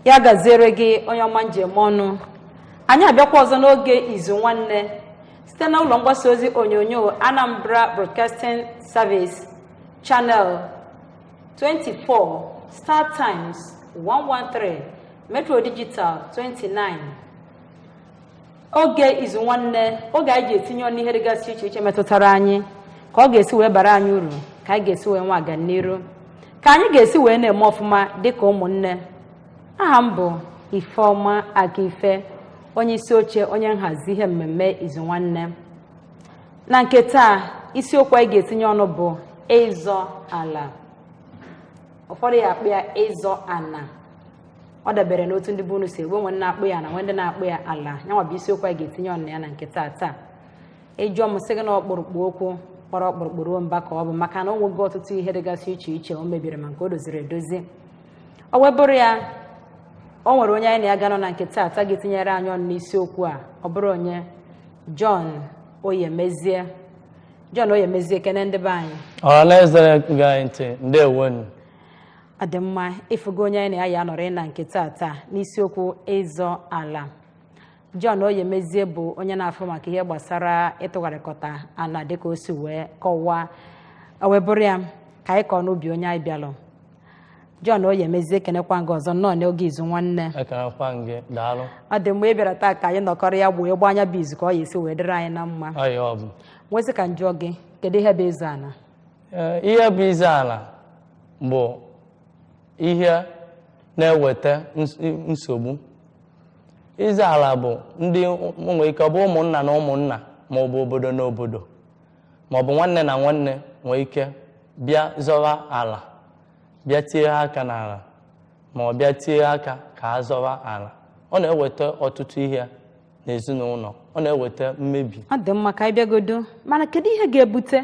Ya gaziere gị, onye ọma njem ọnụ. Anyị abịakwa ọzọ n'oge Izu Nwanne site na ụlọ mgbasa ozi onyonyo Anambra Broadcasting Service, Channel 24, Star Times 113, Metro Digital 29. Oge Izu Nwanne, oge anyị ji etinye ọnụ ihe dịgasị iche iche metụtara anyị, ka ọ ga-esi wee bara anyị uru, ka anyị ga-esi wee nwe aganiru, ka anyị ga-esi wee na-eme ọfụma dịka ụmụnne. Aha m bụ Ifeọma Akife, onye isi oche, onye nhazi ihe mmemme Izu Nwanne. Na nke taa, isiokwu anyị ga-etinye ọnụ bụ ịzọ ala. Ụfọdụ ya akpụ ya ịzọ ana. Ọ dabere n'otu ndị bụ unu si egbe nwe na-akpụ ya na nwe ndị na-akpụ ya ala. Yanwa bụ isiokwu anyị ga-etinye ọnụ ya na nke taa. Taa, ịjụọ m, sị gị na ọkpụrụkpụ okwu kpọrọ ọkpụrụkpụ ruo mba ka ọ bụ, maka na o nwego ọtụtụ ihe dịgasị iche iche o mebiri, ma nke o doziri edozi. O wee bụrụ ya, o nwere onye anyị na ya ga-anọ na nke taa taa ga-etinyere anyị ọnụ n'isiokwu a. Ọ bụrụ onye John Oyemezie. John Oyemezie, kene ndị be anyị. Ọhaneze gị anyị ntị, ndewonu. Ọ dị mma. Ịfụgo onye anyị na ya ya anọrọ na nke taa taa n'isiokwu ịzọ ala. John Oyemezie bụ onye na-afụ maka ihe gbasara ịtụgharịkọta ala, dịka o si wee kọwaa. O wee bụrụ ya, ka anyị kọọ n'ubi onye anyị bịalụ. John Oyemezie, kenekwa nga ọzọ, nnọọ n'oge Izu Nwanne. Ekenekwa m gị, daalụ. Ọ dị mgbe ị bịara taa ka anyị nọkọrọ ya gboo gba anya bụ izu, ka ọ ya esi wee dịrị anyị na mma. Ọya ọ bụ. Nwesị ka m jụọ gị, kedu ihe bụ ịzọ ala? Ee, ihe bụ ịzọ ala bụ ihe na-eweta nsogbu. Ịzọ ala bụ ndị nwere ike ọ bụ ụmụnna na ụmụnna, ma ọ bụ obodo na obodo, ma ọ bụ nwanne na nwanne nwee ike bịa zọwa ala, bịa tie aka n'ala, ma ọ bịa tie aka ka a zọwa ala. Ọ na-eweta ọtụtụ ihe n'ezinụlọ, ọ na-eweta mmebi. Ọ dị mma, ka anyị bịagodo. Mana kedu ihe ga-ebute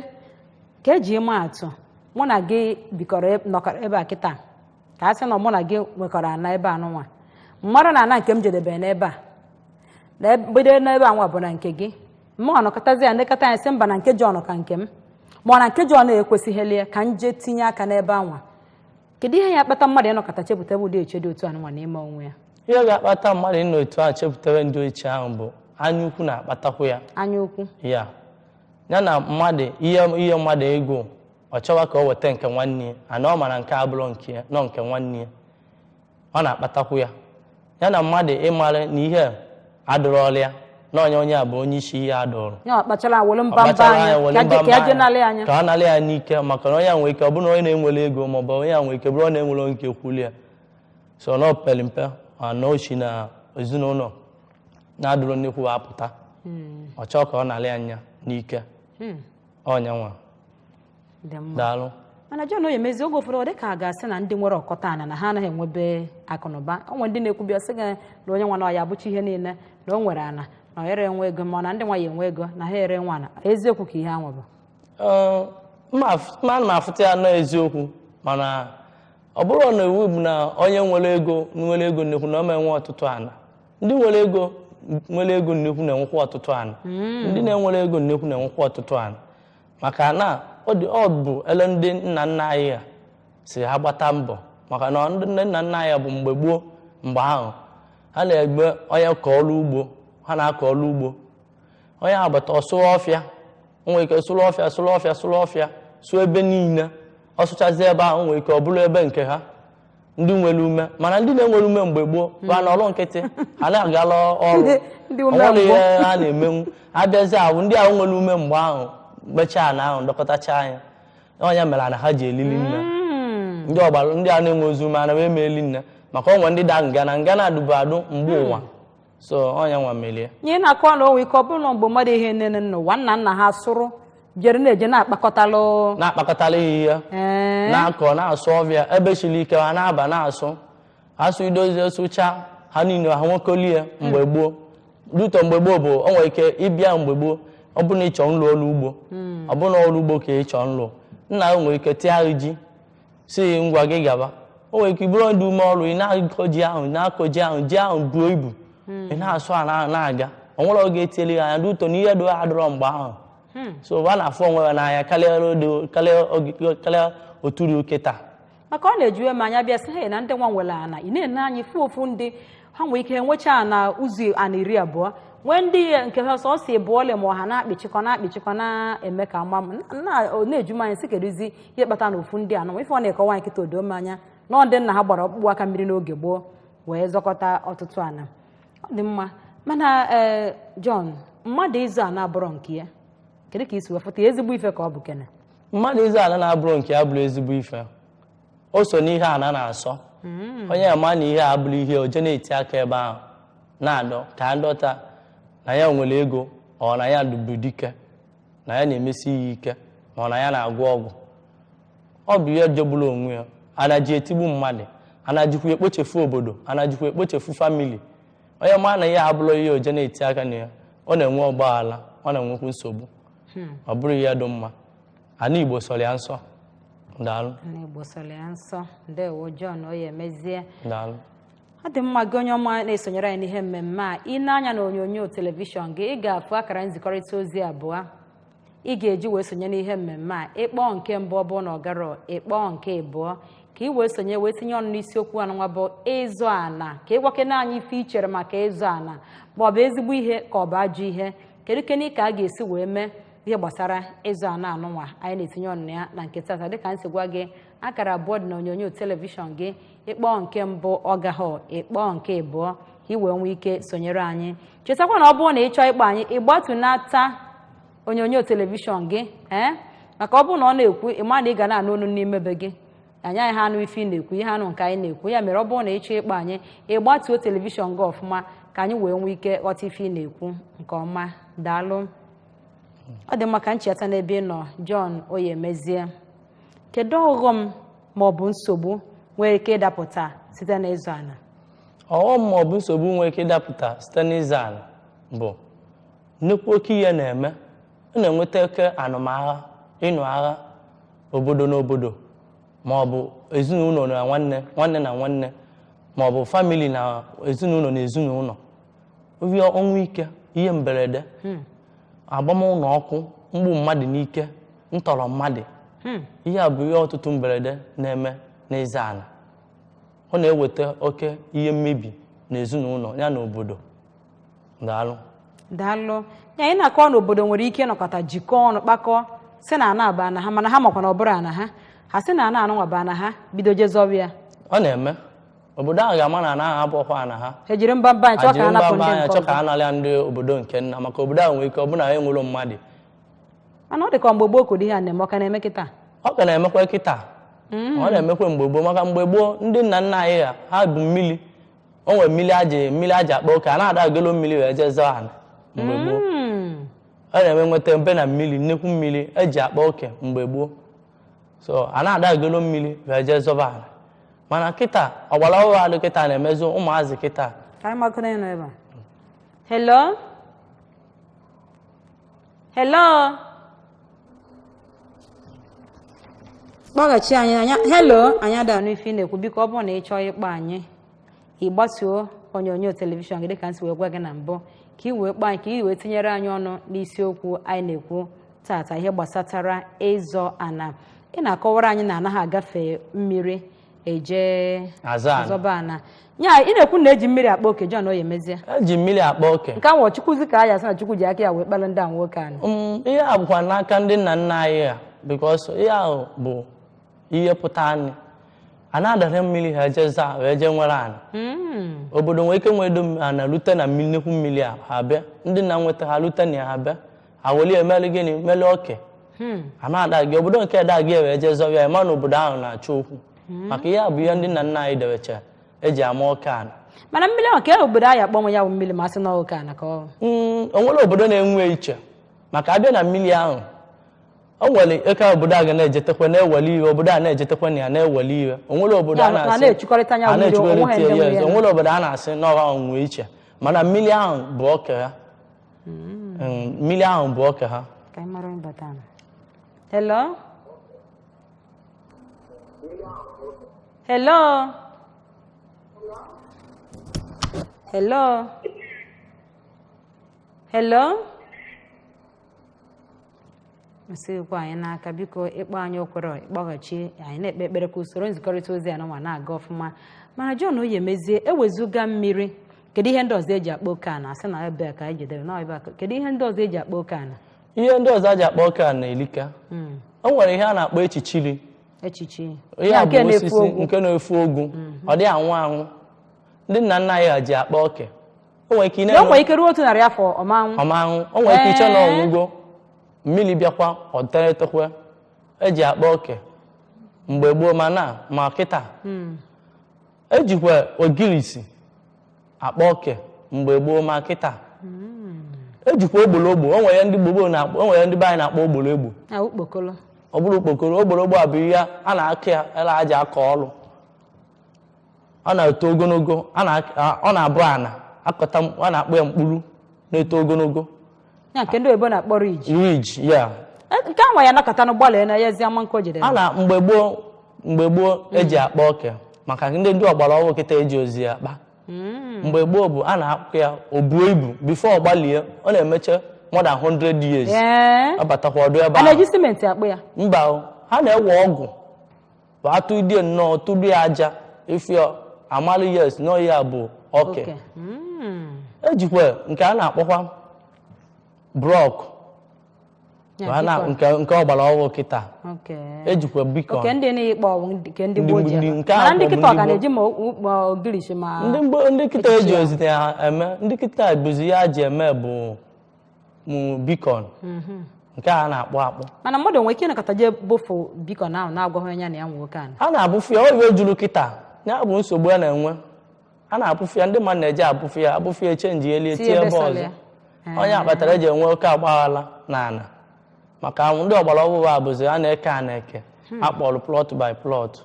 ka eji ịma atụ, mụ na gị bikọrọ nọkọrọ ebe a kịta, ka a sị na mụ na gị nwekọrọ ana ebe a nụnwa, mmadụ na ana nke m jedebe n'ebe a na bido n'ebe a nwa bụ na nke gị, mụ anọkọtazi ya nekọta ya, sị mba, na nke John ka nke m, ma ọ na nke John ekwesịghịlie ka m jee tinye aka n'ebe anwa? Kedu ihe ya akpata mmadụ ịnọkọta chepụta ebe ụdị eche dị otu anụnwa n'ime onwe ya? Ihe ga-akpata mmadụ ịnọ otu a chepụtara ndị ochie ahụ bụ anya ukwu na-akpatakwu ya. Anya ukwu. Ya ya na mmadụ ihe mmadụ ego ọ chọwa ka o weta nke nwanne ya, ana ọ mara nke abụrụ nke ya nọ nke nwanne ya, ọ na-akpatakwu ya. Ya na mmadụ ịmara na ihe adụrọla ya na onye a bụ onye isi ihe adụrụ. Ya ọ kpachara were Ọ mba mba kpachara anya anya were ka mba ka mba ya je anya, nalị anya. Ka ọ nalị ya n'ike, maka na onye a nwere ike ọ bụrụ na onye na-enwere ego, ma ọ bụ onye a nwere ike bụrụ onye na-enwere nke kwuli ya so na opere mpe, ma na ochi na ezinụlọ na-adụrụ nnekwu apụta, ọ chọọ ka ọ nalị anya n'ike ọnya nwa. Dị mma. Daalụ. Mana John Oyemezie, oge ụfọdụ ọ dị ka a ga-asị na ndị nwere ọkọta ana na ha anaghị enwebe akụnụba. O nwere ndị na-ekwubi ọsị gị na onye nwa na ọya abụcha ihe niile, na o nwere ana na ọ ere enwe ego, ma ọ na ndị nwa ya enwe ego na ha ere nwa ana. Eziokwu ka ihe anwa bụ? Ee, mma na afụta ya n'eziokwu, mana ọ bụrụ na iwu bụ na onye nwere ego nnekwu na ọ ma enwe ọtụtụ ana. Ndị nwere ego nnekwu na-enwekwa ọtụtụ ana, ndị na-enwere ego nnekwu na-enwekwa ọtụtụ ana, maka na ọ dị ọ bụ ele ndị nna nna anyị ha si ha gbata mbọ, maka na ndị nna nna anyị bụ mgbe gboo, mgbe ahụ ha na-egbe onye kọ ọrụ ugbo, ha na-akọ ọrụ ugbo, onye agbata ọsụrụ ọfịa, o nwere ike sụrụ ọfịa, sụrụ ọfịa, sụrụ ọfịa, sụọ ebe niile. Ọ sụchazie ebe ahụ, o nwere ike ọ bụrụ ebe nke ha ndị nwere ume. Mana ndị na-enwere ume mgbe gboo ba n'ọrụ nkịtị, ha na-agala ọrụ. Ndị ume O nwere ngwụ. ihe ha na-emenwu abịazi ahụ, ndị ahụ nwere ume mgbe ahụ mechaa na ahụ ndọkọtacha anya, ọnya mere na ha ji elili nne. Ndị ọgbara ndị a na-enwe ozu ume ana eme eli nne, maka onwe ndị da ngana ngana adụbụ adụ mgbe ụwa so ọnya nwa melie. Ihe na-akọ na onwe ike ọ bụrụ na mgbe mmadụ ihe nene n'ụwa nna nna ha sụrụ jere na-eje na-akpakọtalụ. Na-akpakọtala ihe. Na-akọ, na-asụ ọbịa ebe siri ike, ha na-aba na-asụ asụ idozie sụcha ha niile, ha nwekolie. Mgbe gboo duto, mgbe gboo bụ o nwere ike ịbịa mgbe gboo, ọ bụ na ịchọ nlụ ọrụ ugbo, ọ bụ na ọrụ ugbo ka ịchọ nlụ, nna gị nwere ike tịa gị ji si ngwa gị gaba. O nwere ike bụrụ ndị ume ọrụ, ị na-akọ ji ahụ, na-akọ ji ahụ, ji ahụ buo ibu, ị na-asụ ala ahụ na-aga, o nwere oge etieli gị anya duto na ihe dị adịrọ mgbe ahụ. So a na-afụ onwe ha n'anya karịa karịa otu dị oke taa. Maka ọ na-ejuwe m anya bịa sị hey, na ndị nwa nwere ana, ị na-ene anyị fụ ofu ndị ha nwee ike nwechaa ana ụzọ ana 20, nwee ndị nke ha sọsọ ịbụọle ma ọha na-akpịchịkọ na-akpịchịkọ na-eme ka ama m na-eju m anya sị kedụzi ihe kpata na ofu ndị anọ. Ife ọ na-ekọwa anyị kịta odo m anya na ọ ndị nna ha gbara ọkpụkpụ aka mmiri n'oge gboo wee zọkọta ọtụtụ ana. Ọ dị mma, mana ee John, mmadụ ịzụ ana abụrọ nke ya, kedu ka isi wee fụta ya? Ezigbo ife ka ọ bụ kene? Mmadụ ịzụ ala na-abụrụ nke ya bụrụ ezigbo ife. O so n'ihe ana na-asọ. Onye ama na ihe a abụrụ ihe o je na-eti aka ebe ahụ na-adọ ka a dọta na ya nwere ego, ọ na ya bụ dike, na ya na-emesi ya ike, ma ọ na ya na-agwọ ọgwụ. Ọ bụ ihe jọgburu onwe ya. Anaji etigbu mmadụ, anajikwa ekpochefu obodo, anajikwa ekpochefu family. Onye ma na ihe abụrụ ihe o je na-eti aka na ya, ọ na-enwe ọgbaghara, ọ na-enwekwu nsogbu. Ọ bụrụ ihe dị mma. Ana Igbo sọrọ ya nsọ. Daalụ. Ana Igbo sọrọ ya nsọ. Ndewo John, o ya emezie. Daalụ. Ọ dị mma gị onye ọma na-esonyere anyị n'ihe mmemme a. Ị na-anya na onyonyo telivishọn gị, ị ga-afụ akara nzikọrịta ozi abụọ ị ga-eji wee sonye n'ihe mmemme a. Ịkpọọ nke mbụ, ọ bụrụ na ọ garọ, ịkpọọ nke abụọ ka ị wee sonye wee tinye ọnụ n'isiokwu anụnwa bụ ịzụ ana, ka ị gwakene anyị ife ị chere maka ịzụ ana, ma ọ bụ ezigbo ihe ka ọ bụ ajọ ihe. Kedu kene ka a ga-esi wee mee ihe gbasara ịzụ ana anụnwa anyị na-etinye ọnụ ya na nke tata? Dịka m si gwa gị, akara abụọ dị na onyonyo telivishọn gị. Ịkpọọ nke mbụ, ọ gaghọ, ịkpọọ nke abụọ ka ị wee nwee ike sonyere anyị. Chetakwa na ọ bụrụ na ị chọọ ịkpọ anyị, ịgbatunata onyonyo telivishọn gị, ee, maka ọ bụrụ na ọ na-ekwu, ị ma na ị ga na-anụ olu n'ime be gị, anyị anyị ha anụ ife ị na-ekwu, ihe anụ nke anyị na-ekwu. Ya mere ọ bụrụ na ị chọọ ịkpọ anyị, ịgbatuo telivishọn gị ọfụma ka anyị wee nwee ike ghọta ife ị na-ekwu nke ọma. Daalụ. Ọ dị mma ka ncheta n'ebe ị nọ, John Oyemezie. Kedu ọghọm ma ọ bụ nsogbu nwere ike ịdapụta site n'ịzụ ana? Ọghọm ma ọ bụ nsogbu nwere ike ịdapụta site n'ịzụ ana bụ nnukwu oke ihe na-eme. Ọ na-enweta oke anụmagha, ịnụ agha obodo na obodo, ma ọ bụ ezinụlọ na nwanne, nwanne na nwanne, ma ọ bụ family na ezinụlọ na ezinụlọ. Obi ọnwụ ike, ihe mberede, agbamụlọ ọkụ, mgbu mmadụ n'ike, ntọrọ mmadụ. Ihe a bụ ihe ọtụtụ mberede na-eme n'ịzụ ana. Ọ na-eweta oke ihe mmebi n'ezinụlọ ya na obodo. Daalụ. Daalụ. Ya anyị na-akọwa na obodo nwere ike ịnọkọta jikọọ ọnụ kpakọọ sị na ana aba na ha, mana ha makwa na ọ bụrụ ana ha, ha sị na ana anụnwa ba na ha, bido jee zọwa ya. Ọ na-eme. Obodo ahụ ga-ama na ana ahụ abụọkwa ana ha. Ha ejiri mbamba anyị chọọ ka jiri a napụ mbamba ndị anya nke chọọ ka ọzọ. a nara ndị obodo nke nna, maka obodo ahụ nwere ike ọ bụrụ na ha enwero mmadụ. Mana ọ dị ka mgbe gboo ka ụdị ihe a na-eme, ọ ka na-eme kịta? Ọ ka na-emekwa kịta. Ọ na-emekwa mgbe gboo, maka mgbe gboo ndị nna nna anyị ha bụ mmiri. O nwere mmiri aja akpa oke, a na-ada agolo mmiri wee jee zọọ ana mgbe gboo. Ọ na-eme nweta mbe na mmiri, nnekwu mmiri eji akpa oke mgbe gboo. So a na-ada agolo mmiri wee jee zọba ana. Mana kịta ọgbara ọhụrụ adị kịta na-emezu ụmụazị kịta. Ka anyị makụrụ ịnọ ebe a. Hello? Hello? Kpọghachi anyị anya. Hello? Anyị ada anụ ife ị na-ekwu. Biko ọ bụrụ na ị chọọ ịkpọ anyị, ị gbatuo onyonyo telivishọn gị dịka m si wee gwa gị na mbụ, ka ị wee kpọọ anyị, ka ị wee tinyere anyị ọnụ n'isiokwu anyị na-ekwu tata, ihe gbasatara ịzọ ana. Ị na-akọwara anyị na anaghị agafe mmiri eje Azọ ana. azọba ana. Nya ị na-ekwu na eji mmiri akpa oke, John Oyemezie. Eji mmiri akpa oke. Nke ahụ Chukwuzi ka a ya sị na Chukwu ji aka ya wee kpalụ ndị a nwoke anụ. Ihe a bụkwa n'aka ndị nna nna anyị ha, because ihe ahụ bụ ihe pụta anyị. A na-adara mmiri ha eje zaa wee jee nwere ana. Obodo nwere ike nwedo ana rute na mmiri, nnukwu mmiri a ha bịa, ndị nna nweta ha rute na ya ha bịa, ha weli emeli gịnị meli oke. A na-ada gị obodo nke da gị wee jee zọbịa ya, ma na obodo ahụ na-achọ okwu. Maka ihe a bụ ihe ndị nna nna anyị debechara eji ama oke ana. Mana mmiri ahụ ka obodo anyị akpọnwụ ya bụ mmiri ma a sị na oke ana ka ọ. O nwere obodo na-enwe iche maka abịa na mmiri ahụ. O nwere eke obodo a ga na-ejetekwa na-eweli iwe, obodo a na-ejetekwa na ya na-eweli iwe. O nwere obodo a na-asị A na-echukọrịta anya a mmiri, na-echukọrịta onwe ha ndị ya, nwere ya. O nwere obodo a na-asị na ọha nwe iche, mana mmiri ahụ bụ oke ha. Mmiri ahụ bụ oke ha. Ka anyị mara onye bata na. Hello? Hello? Hello? Hello? Nsịkwa anyị n'aka, biko ịkpọ anyị okwere ịkpọghachi anyị. Na-ekpe ekpere ka usoro nzikọrịta ozi anụnwa na-aga ọfụma. Mana John Oyemezie, ewezuga mmiri, kedu ihe ndị ọzọ eji akpọ oke ana? Asị na ebe a ka anyị jedere na ebe a kedu ihe ndị ọzọ eji akpọ oke ana? Ihe ndị ọzọ eji akpọ oke ana elika. O nwere ihe a na-akpọ echichiri. Echichi. Ihe Ya a nke bụ na-efu osisi ogwu. Nke na-efu ogwu, ọ dịghị anwụ anwụ. Ndị nna nna anyị ha ji akpa oke. O nwere ike ị Na o na-enwe nwere ike ruo 100 afọ ọmanwụ. Ọmanwụ. O nwere ike iche na ọnwụgo, mmiri bịakwa ọ teretekwe. Eji akpa oke mgbe gboo, ma na ma kịta. Ejikwa ogirisi akpa oke mgbe gboo, ma kịta. Ejikwa ogbologbo. O nwere ndị gboo na-akpọ, o nwere ndị be anyị na-akpọ ogbologbo. Na okpokolo. Ọ bụrụ okpokoro, ogbologbo a bụ ihe a na-akụ ya ele aja akọ ọrụ. Ọ na-eto ogologo, ọ na-abụ ana akọta, a na-akpọ ya mkpụrụ na-eto ogologo. Ya nke ndị oyibo na-akpọ ridge. Ridge ya. Nke anwa ya nakọta n'ụgbọala na ya ezi ama nke o jedere. A na mgbe gboo eji akpa oke maka ndị ọgbara ọhụrụ kịta eji ozi ya akpa. Mgbe gboo bụ a na-akpụ ya, o buo ibu before ọ gbalie, ọ na-emeche more than 100 years. Ọ batakwa ọdụ ebe A na-eji ahụ. simenti akpụ ya? Mba o, ha na-ewe ọgwụ bụ atụ idie nnọọ tụrụ ya aja ife ya amalụ, yes, nọ ya bụ oke. Oke. Ejikwa nke a na-akpọkwa block. Ya, a na- beacon. Nke ọgbara ọhụrụ kịta. Ejikwa beacon. Oke ndị na-ekpo ọwụ nke ndị Ndị gboo ji akpa. nke a Mana ndị bụ kịta ọ ndị ka gboo. na-eji ma ma ogirishi ma Ndị mgbe ndị kịta echichi eji ya. ozite ha eme, ndị kịta bụzi ya ji eme bụ mụ beacon nke a na-akpọ akpọ. Mana mmadụ nwere ike ịnakọta jee bofu beacon ahụ na-agwaghị onye na ya nwe oke ana? A na-abụfu ya oge juru kịta, ya bụ nsogbu a na-enwe. A na-abụfu ya, ndị mmadụ na-eji abụfu ya, abụfu ya, change elie tinye tie ebe ebe sọlọ ọzọ. Ya. Onye akpatara eji enwe oke agbaghala na ana maka ndị ọgbara ọhụrụ a bụzi a na-eke, a na-eke akpọrọ plot by plot.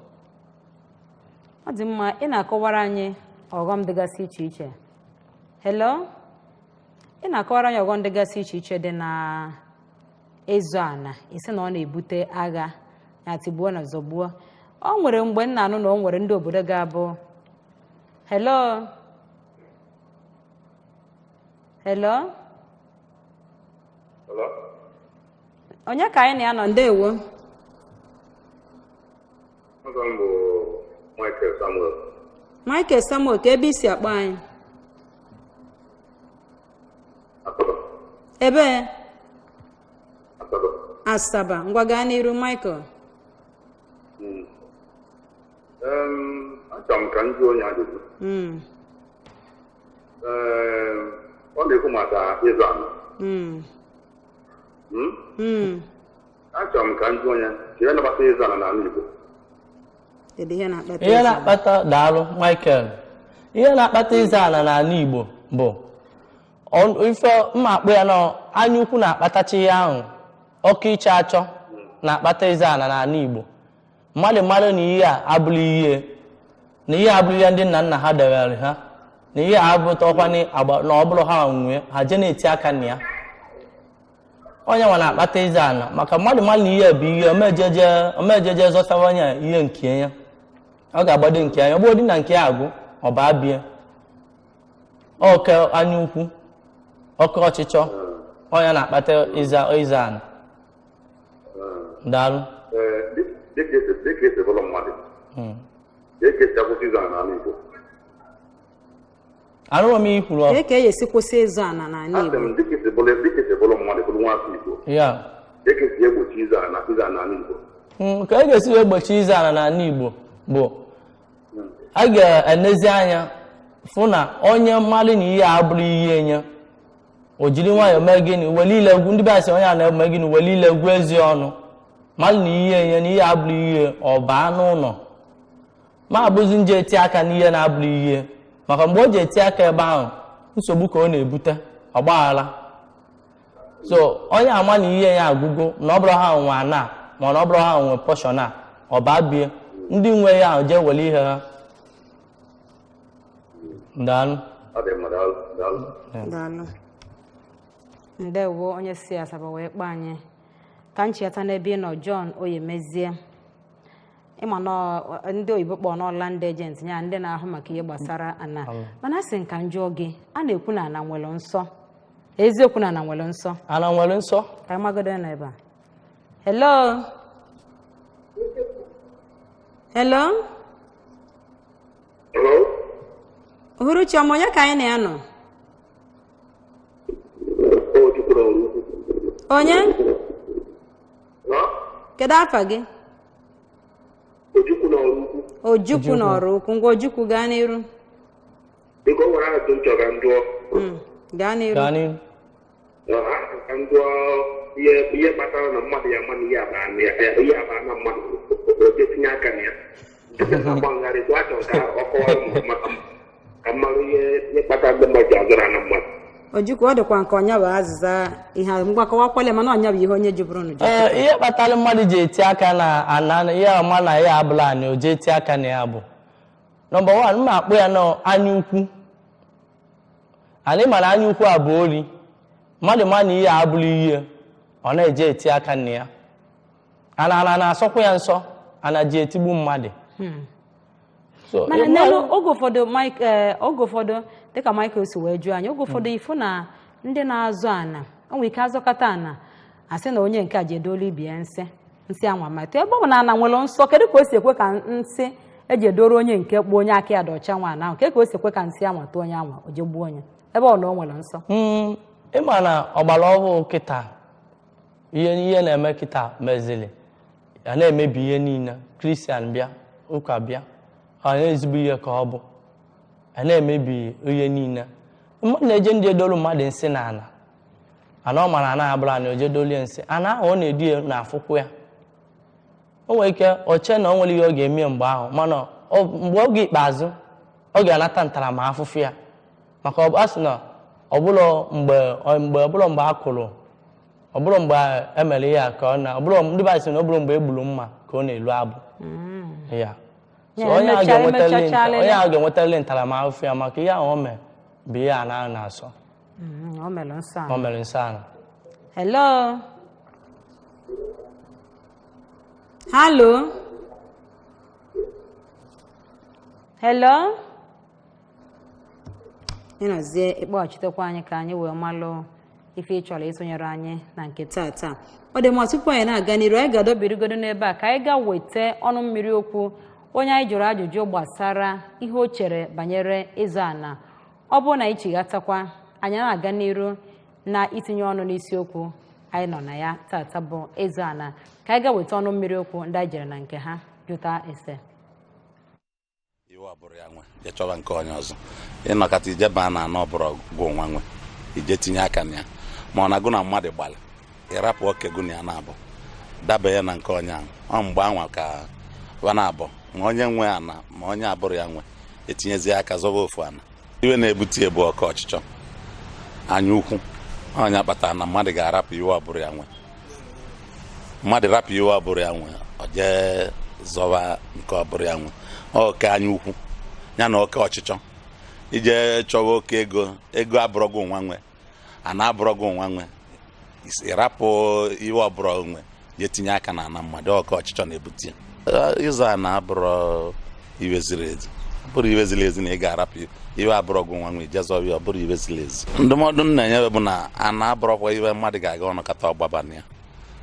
Ọ dị mma. Ị na-akọwara anyị ọghọm dịgasị iche iche. Hello, ị na-akọwara anyị ọghọm dịgasị iche iche dị na ịzụ ana. Isi na ọ na-ebute agha na tigbuo na zọgbuo. O nwere mgbe m na-anụ na o nwere ndị obodo ga-abụ. Hello, hello. Hello? Onye ka anyị na ya nọ? Ndewo. Aha m bụ Michael Samuel. Michael Samuel, ka ebe isi akpọ anyị? Asaba. Ebe? Asaba. Asaba. Ngwa, gaa n'iru, Michael. Achọrọ m ka m jụọ onye ajụjụ. Ọ na-ekwu maka ịzụ ala. Achọrọ m ka m jụọ ya ka ihe nabata ịzụ ala n'ala Igbo. Kedu ihe na-akpata Ihe ịzụ ala? na-akpata, daalụ Michael, ihe na-akpata ịza ala n'ala Igbo bụ ife mma akpụ ya na anya ukwu na-akpatachi ihe ahụ. Ọkụ ịchọ achọ na-akpata ịza ala n'ala Igbo. Mmadụ na ihe a abụrụ ihe, na ihe abụrụ ihe ndị nna nna ha debere ha, na ihe a abụtakwana agba na ọ bụrụ ha nwee ha jee na-eti aka na ya. Onye nwa na-akpata ịza ala maka mmadụ na ihe bụ ihe omejeje zọtawa onye ihe nke ya, ọ ga-agbado nke anya. Ọ bụrụ dị na nke ya agwụ, ọ baa bie oke anya ukwu, oke ọchịchọ, onye na-akpata ịza ala. Daalụ. Ee, dịka esi bụrụ mmadụ, dịka esi akwụsị ịzụ ala n'ala Igbo. Arụrụ m ihe kwuru. Kee ka e esi kwụsị ịzụ ana n'ala Asị Igbo? m, dịka esi bụrụ mmadụ, bụrụ nwa afọ Igbo, ya dịka esi egbochi ịzụ ala n'ala Igbo. Ka e ga-esi wee gbochie ịza ala n'ala Igbo bụ a ga-enezi anya fụ na onye mmadụ na ihe a abụrụ ihe nye, o jiri nwayọọ mee gịnị, were ile egwu ndị be asị onye a na-eme gịnị, were ile egwu ezi ọnụ mmadụ na ihe nye na ihe abụrụ ihe, ọ baa n'ụlọ ma abụzi nje eti aka n'ihe na-abụrụ ihe, maka mgbe o ji eti aka ebe ahụ, nsogbu ka ọ na-ebute, ọgbaghara. So onye ama na ihe ya agwụgo, na ọ bụrụ ha nwe ana, ma na ọ bụrụ ha nwe portion a, ọ baa bie ndị nwe ya ahụ jee were ihe ha. Daalụ. Ọ dị mma, daalụ, daalụ. Daalụ, ndewo. Onye si Asaba wee kpọọ anyị ka nchịata n'ebe ị nọ, John Oyemezie. Ịma na ndị oyibo kpọọ nọ land agent ya, ndị na-ahụ maka ihe gbasara ana. Mana a sị nka njụọ gị, a na-ekwu na ana nwere nsọ. Eziokwu na ana nwere nsọ? Ana nwere nsọ. Ka anyị magodo nọ ebe a. Hello, hello. Hello? Uhuruchi ọma, onye ka anyị na ya nọ? Ojukwu na Oraukwu. Onye? Ha? Kedu afa gị? Ojukwu na Oraukwu. Ojukwu na Oraukwu. Ngwa Ojukwu, gaa n'iru. Biko, o nwere ajụjụ m chọrọ ka m jụọ. Gaa n'iru. Gaa n'ihu. Ka m jụọ ihe kpatara na mmadụ ya ama na ihe aba na ya, ihe aba na mmadụ, o jee tinye aka na ya. Agba ngharị tụ achọrọ ka ọ kọwara m maka ka m mara ihe kpatara ndị mmadụ ji azụrụ ana mmadụ. Ojukwu, ọ dịkwa nke ọnya bụ azịza ihe a. Ngwa, kọwakwala, mana ọnya bụ ihe onye jụbụrụ nụ jụ. Ee, ihe kpatara mmadụ ji eti aka na ana ihe ọma na ya abụla ana o jee tie aka na ya bụ number one, mma akpụ ya na anya ukwu. Anyị mara anya ukwu a bụ ori. Mmadụ ma na ihe a abụla ihe ọ na-eje eti aka na ya, ana na-asọkwa ya nsọ, ana ji etigbu mmadụ. So, mana ịma- n'elu oge ụfọdụ Mike, oge ụfọdụ dịka Michael si wee jụọ anyị, oge ụfọdụ ịfụ na ndị na-azụ ana, o nwere ike azọkọta ana, asị na onye nke a ji edolu ibe ya nsị, nsị anwa mata ebe ọ bụ na ana nwere nsọ. Kedu ka o si ekwe ka nsị eji edoro onye nke kpuo onye aka ya dị ọcha nwa ana ahụ? Kedu ka o si ekwe ka nsị anwa tụọ onye anwa o je gbuo onye ebe ọ na o nwere nsọ? Ịma na ọgbara ọhụụ kịta, ihe na-eme kịta mezili ya na-emebi ihe niile. Kristian bịa, ụka bịa, ọ na-ezigbo ihe ka ọ bụ a na-emebi ihe niile. Mmadụ na-eje ndị edolu mmadụ nsị na ana, ana ọ mara ana abụrụ ana oje dolie nsị ana ahụ ọ na-edu ya na-afụkwu ya. O nwere ike ọ chee na o nwere ihe ọ ga-eme mgbe ahụ, mana mgbe oge ikpeazụ ọ ga-anata ntaramahụhụ ya, maka ọ a sị na ọbụlọ mgbe ọbụlọ mgbe a kụrụ, ọbụlọ mgbe emere ihe a ka ọ na ọbụlọ ndị be anyị sị na ọbụlọ mgbe e gburu mma ka ọ na-elu abụ ya. So Ya, onye ahụ emechachalele. onye ahụ ga-enwetalị ntaramahụhụ ya maka ihe ahụ o mere bụ ihe a na na-asọ. O mere nsọ ana. O mere nsọ ala. Hello, hello, hello. Ịnọzie ịkpọghachitekwa anyị ka anyị wee malụ ife ị chọrọ isonyere anyị na nke taa. Ọ dị mma, tupu anyị na-aga n'iru, anyị ga-adọbirigodo n'ebe a ka anyị gaa weta ọnụ mmiri okwu onye anyị jụrụ ajụjụ gbasara ihe o chere banyere ịzụ ana. Ọ bụrụ na anyị chighatakwa, anyị na-aga n'iru na itinye ọnụ n'isiokwu anyị nọ na ya tata bụ ịzụ ana. Ka anyị gaa weta ọnụ mmiri okwu ndị anyị jere na nke ha jụta ese. Iwe ọbụrụ ya nwe je chọba nke onye ọzọ, ịnọkọta ije baa na anọ ọbụrụ gụ nwa nwe ije tinye aka na ya, ma ọ na-agụ na mmadụ gbalị ịrapụ oke gụ na ya na-abụ dabanye na nke onye ahụ. Ọ mgbe anwa ka wa na-abụ, ma onye nwe ana ma onye abụrụ ya nwe etinyezie aka zọba ofu ana. Iwe na-ebute ebu oke ọchịchọ, anya ukwu, onye kpatara na mmadụ ga-arapụ iwe ọbụrụ ya nwe. Mmadụ rapụ iwe ọbụrụ ya nwe, ọ jee zọba nke ọbụrụ ya nwe. Oke anya ukwu ya na oke ọchịchọ ije chọwa oke ego. Ego abụrọgụ nwa nwe, ana abụrọgụ nwa nwe, ịrapụ iwe ọbụrụ nwe je tinye aka na ana mmadụ. Oke ọchịchọ na-ebute ya. Ịzụ ana abụrọ iwe ziri ezi, ọ bụrụ iwe ziri ezi na ị ga-arapụ iwe abụrọgụ nwa nwe ije zọwa ya, ọ bụrụ iwe ziri ezi. Ndụmọdụ m na-enye bụ na ana abụrọkwa iwe mmadụ ga-aga ọnọkọta ọgbaba na ya.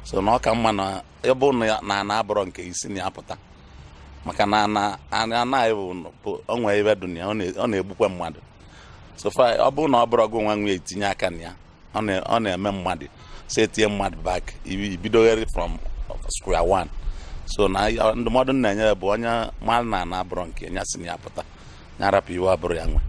So na ọ ka mma na ọ bụ na ana abụrọ nke isi na ya pụta, maka na ana anaghị bụ onwe iwe dị na ya, ọ na-egbukwa mmadụ. So far, ọ bụrụ na ọ bụrụ ọgụ nwa nwe etinye aka na ya, ọ na-eme mmadụ si etinye mmadụ back ibidogharị from square one. So na ndụmọdụ m na-enye bụ onye mmadụ na ana abụrọ nke ya si na ya pụta, ya rapụ iwe abụrụ ya nwe.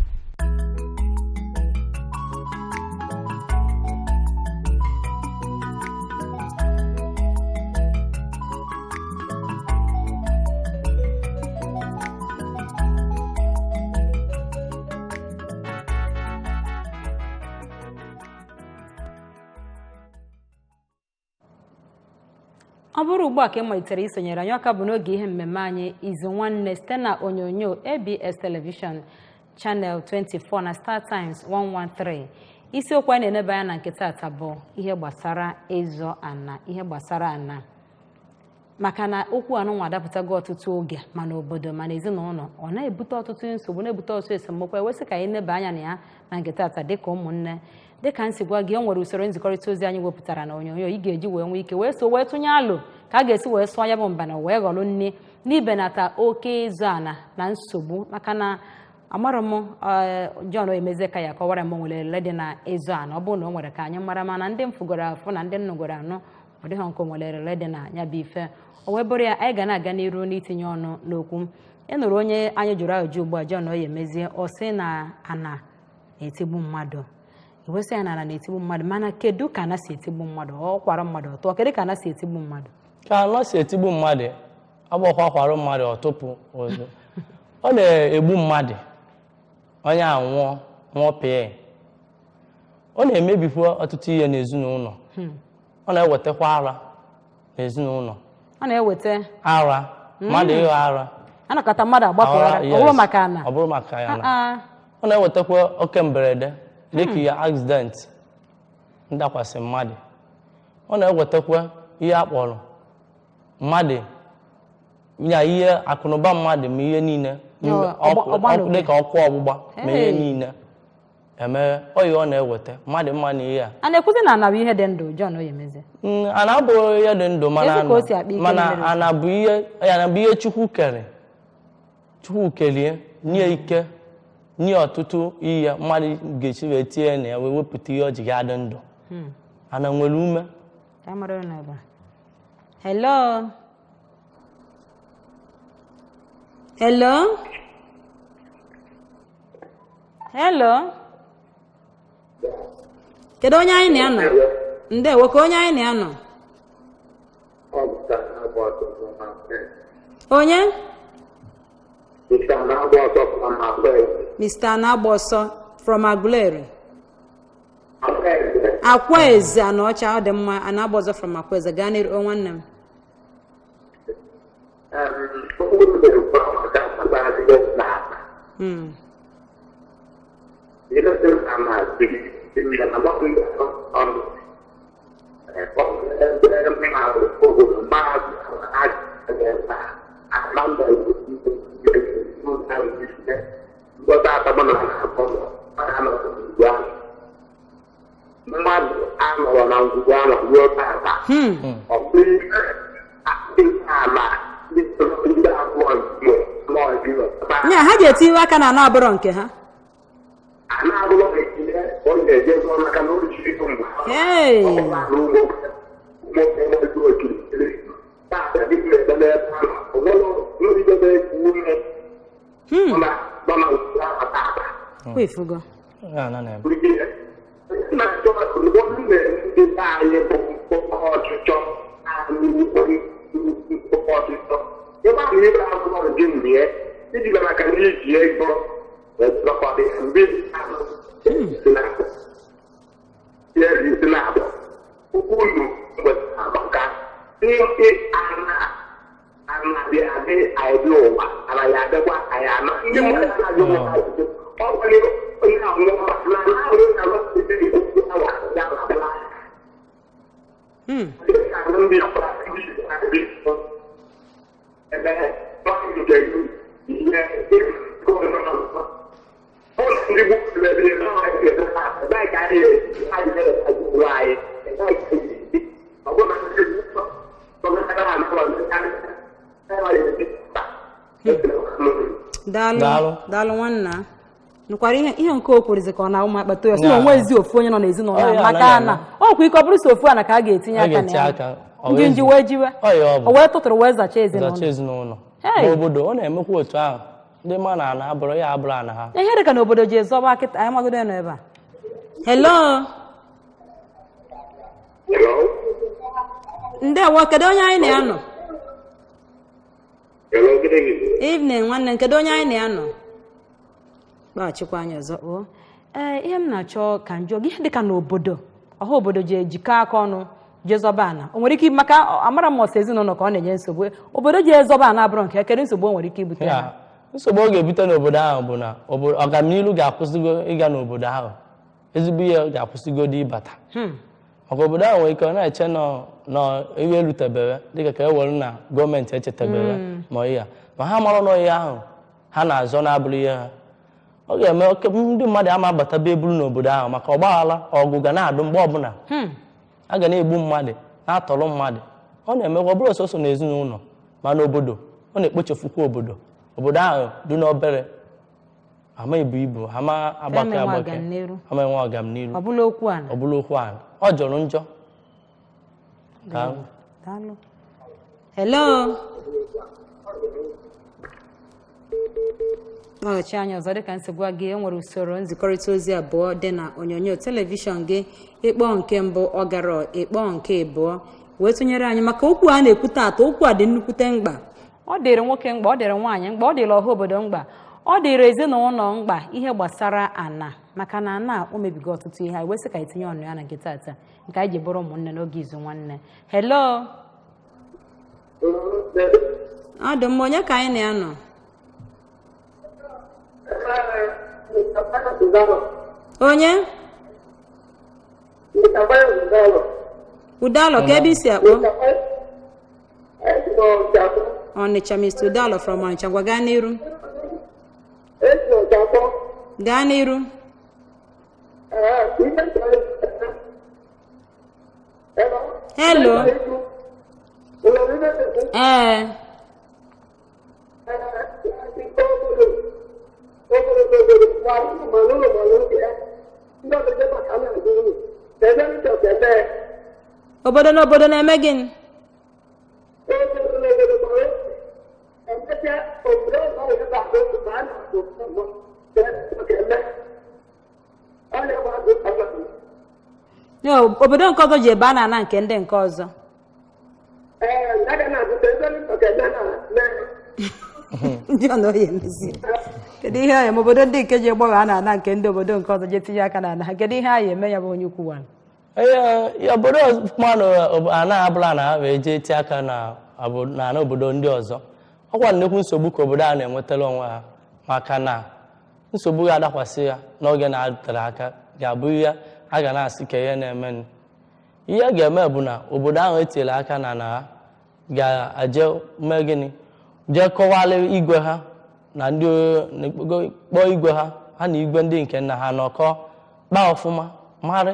Ọ bụrụ ugbu a ka ị malitere isonyere anyị, ọka bụ n'oge ihe mmemme anyị Izu Nwanne site na onyonyo ABS Television Channel 24 na Star Times 113. Isiokwu anyị na-eneba anya na nke taata bụ ihe gbasara ịzọ ana, ihe gbasara ana, maka na okwu anụnwa adapụtago ọtụtụ oge, ma n'obodo ma n'ezinụlọ, ọ na-ebute ọtụtụ nsogbu, na-ebute ọtụtụ esemokwu. Ewesị ka anyị neba anya na ya na nke taata dịka ụmụnne. Dịka m si gwa gị, o nwere usoro nzikọrịta ozi anyị wepụtara na onyonyo ị ga-eji wee nwee ike wee so wee tụnye alụ ka a ga-esi wee sụọ ya bụ mbana wee ghọrọ nne n'ibenata oke ịzụ ana na nsogbu, maka na amarọ m John Oyemezie ka ya kọwara m nwere elele dị na ịzụ ana. Ọ bụrụ na o nwere ka anyị mara, mana ndị m fugoro afụ na ndị m nụgoro anụ, ọ dịghị nke o nwere elele dị na ya bụ ife. O wee bụrụ ya, anyị ga na-aga n'iru n'itinye ọnụ n'okwu. Ị nụrụ onye anyị jụrụ ajụjụ ugbu a, John Oyemezie, ọ sị na ana na-etigbu mmadụ. Iwesị ya na ana na-etigbu mmadụ, mana kedu ka ana si etigbu mmadụ? Ọ kwara mmadụ ọtọ, kedu ka ana si etigbu mmadụ? Ka ana si etigbu mmadụ agbakwa kwara mmadụ ọtụpụ ọzọ. Ọ na-egbu mmadụ, onye a nwụọ nwụọ pịa. Ọ na-emebikwa ọtụtụ ihe n'ezinụlọ. Ọ na-ewetakwa ara n'ezinụlọ. Ọ na-eweta ara, mmadụ ịghọ ara. Anakọta mmadụ agbapụ ara, ọ bụrụ maka ana. Ọ bụrụ maka ya na. Ọ na-ewetakwa oke mberede dịka ihe accident ndakwasị mmadụ. Ọ na-ewetakwa ihe akpọrọ mmadụ ya, ihe akụnụba mmadụ ma ihe niile dịka ọkụ ọgbụgba ma ihe niile emeghe oyi. Ọ na-eweta mmadụ mma na ihe a. A na-ekwuzi na ana bụ ihe dị ndụ, John Oyemezie? Ana abụghị ihe dị ndụ, mana ana bụ ihe Chukwu kere. Chukwu kelie nye ike nye ọtụtụ ihe mmadụ ga-esi wee tinye na ya wee wepụta ihe ọ ji ga-adị ndụ. Ana nwere ume. Hello? Hello? Hello? Kedu onye anyị na-anọ? Ndewo, ka onye anyị na-anọ? Onye? Mr. Anagboso from Aguleri. Akwaeze Anaọcha, ọ dị mma. Anagboso from Akwaeze, gaa n'iru nwanne m. Mmadụ anọrọ na ngwugwu ahụ ruo tata. Ọ bụghị ama ndị abụọ. Nya ha ji etinye aka na ana abụrọ nke ha. Ana abụrọ nke ọ na-eje zụọ maka na o jiri mgbe. Kwefugo. Daalụ, daalụ nwanna. Nụkwara ihe nke o kwurizi ka ọ na ụmụ akpata ya sị na onwe ezi ofu onye nọ n'ezinụlọ ahụ maka ana ọ kwa ike ọ bụrụ si ofu ana ka a ga-etinye aka na ya ndị nji wee jiwe o wee tụtụrụ wee zachaa ezinụlọ. N'obodo ọ na-emekwa otu ahụ, ndị ma na ana abụrụ ya abụrụ ana ha. Ihe dị ka n'obodo ji ezọba akịta anyị magodo ya nọ ebe a. Hello? Ndewo, kedu onye anyị na-anọ? Hello, good evening. Evening, nwanne, kedu onye anyị na-anọ? Kpaghachikwa anyị ọzọ. O ee, ihe m na-achọ ka njọ gị, ihe dịka n'obodo ọha obodo ji ejikọ aka ọnụ jezọba ana, o nwere ike maka amara m ọsọ ezinụlọ ka ọ na-enye nsogbu. Obodo ji ezọba ana abụrụ nke kedu nsogbu o nwere ike ibute ha? Nsogbu ọ ga-ebute n'obodo ahụ bụ na ọganihu ga-akwụsịgo ịga n'obodo ahụ, ezigbo ihe ga-akwụsịgodo ịbata. Maka obodo ahụ nwere ike ọ na-eche na ihe erutebere dịka ka e were na gọọmenti echetabere ma ihe a, ma ha mara na ihe ahụ ha na-azọ na-abụrụ ihe ha. Ọ ga-eme oke ndị mmadụ ama abata be eburu n'obodo ahụ maka ọgbaghara ọgụ ga na-adụ mgbe ọbụla. A ga na-egbu mmadụ, na-atọrọ mmadụ. Ọ na-emekwa ọ bụrụ sọsọ n'ezinụlọ ma n'obodo, ọ na-ekpochafukwa obodo. Obodo ahụ dị n'obere ama ibu ibu, ama agbake enwe agbake, ọganiru. ama enwe ọganiru. Ọ bụla okwu ana. Ọ bụla okwu ahụ ọ jọrọ njọ. Daalụ. Daalụ. Hello. Nọghachi anyị ọzọ. Dịka nsi gwa gị, e nwere usoro nzikọrịta ozi abụọ dị na onyonyo telivishọn gị. Ịkpọ nke mbụ ọ gara, ịkpọ nke abụọ wee tụnyere anyị maka okwu a na-ekwu taata. Okwu a dị nnukwute mkpa. Ọ dịrị nwoke mkpa, ọ dịrị nwaanyị mkpa, ọ dịrị ọha obodo mkpa, ọ dịrị ezinụlọ mkpa, ihe gbasara ana, maka na ana o mebigo ọtụtụ ihe. Anyị wesị ka anyị tinye ọnụ ya na nke taata, nke anyị ji bụrụ ụmụnne n'oge izu nwanne. Hello. Ọ dị mma. Onye ka anyị na-anọ? Onye Udalo, ka ebe isi akpọ? Ọnịcha. Mr. Udalo from Ọnịcha, gwa, gaa n'iru, gaa n'iru. Hello. Ee. Obodo na obodo na-eme gịnị? Ya, obodo nke ọzọ ji ebe a na-ana nke ndị nke ọzọ. Ndị ọ na-oyi emezi, kedu ihe a eme obodo ndị nke ji gbọghọ a na-ana nke ndị obodo nke ọzọ je tinye aka na ana? Kedu ihe a ya eme ya bụ onye ukwu wara? Ee, obodo mmadụ ana abụla na ha wee jee tie aka na na obodo ndị ọzọ, ọkwa nnukwu nsogbu ka obodo a na-enwetara onwe ha, maka na nsogbu ga-adakwasị ya n'oge na-adịtere aka ga-abụ ihe a ga na-asị ka ihe na-eme. Ihe a ga-eme bụ na obodo ahụ etinyere aka na na ha ga-aje mee gịnị? Jee kọwara igwe ha na ndị kpọọ igwe ha, ha na igwe ndị nke nna ha nọkọ kpaa ọfụma, marị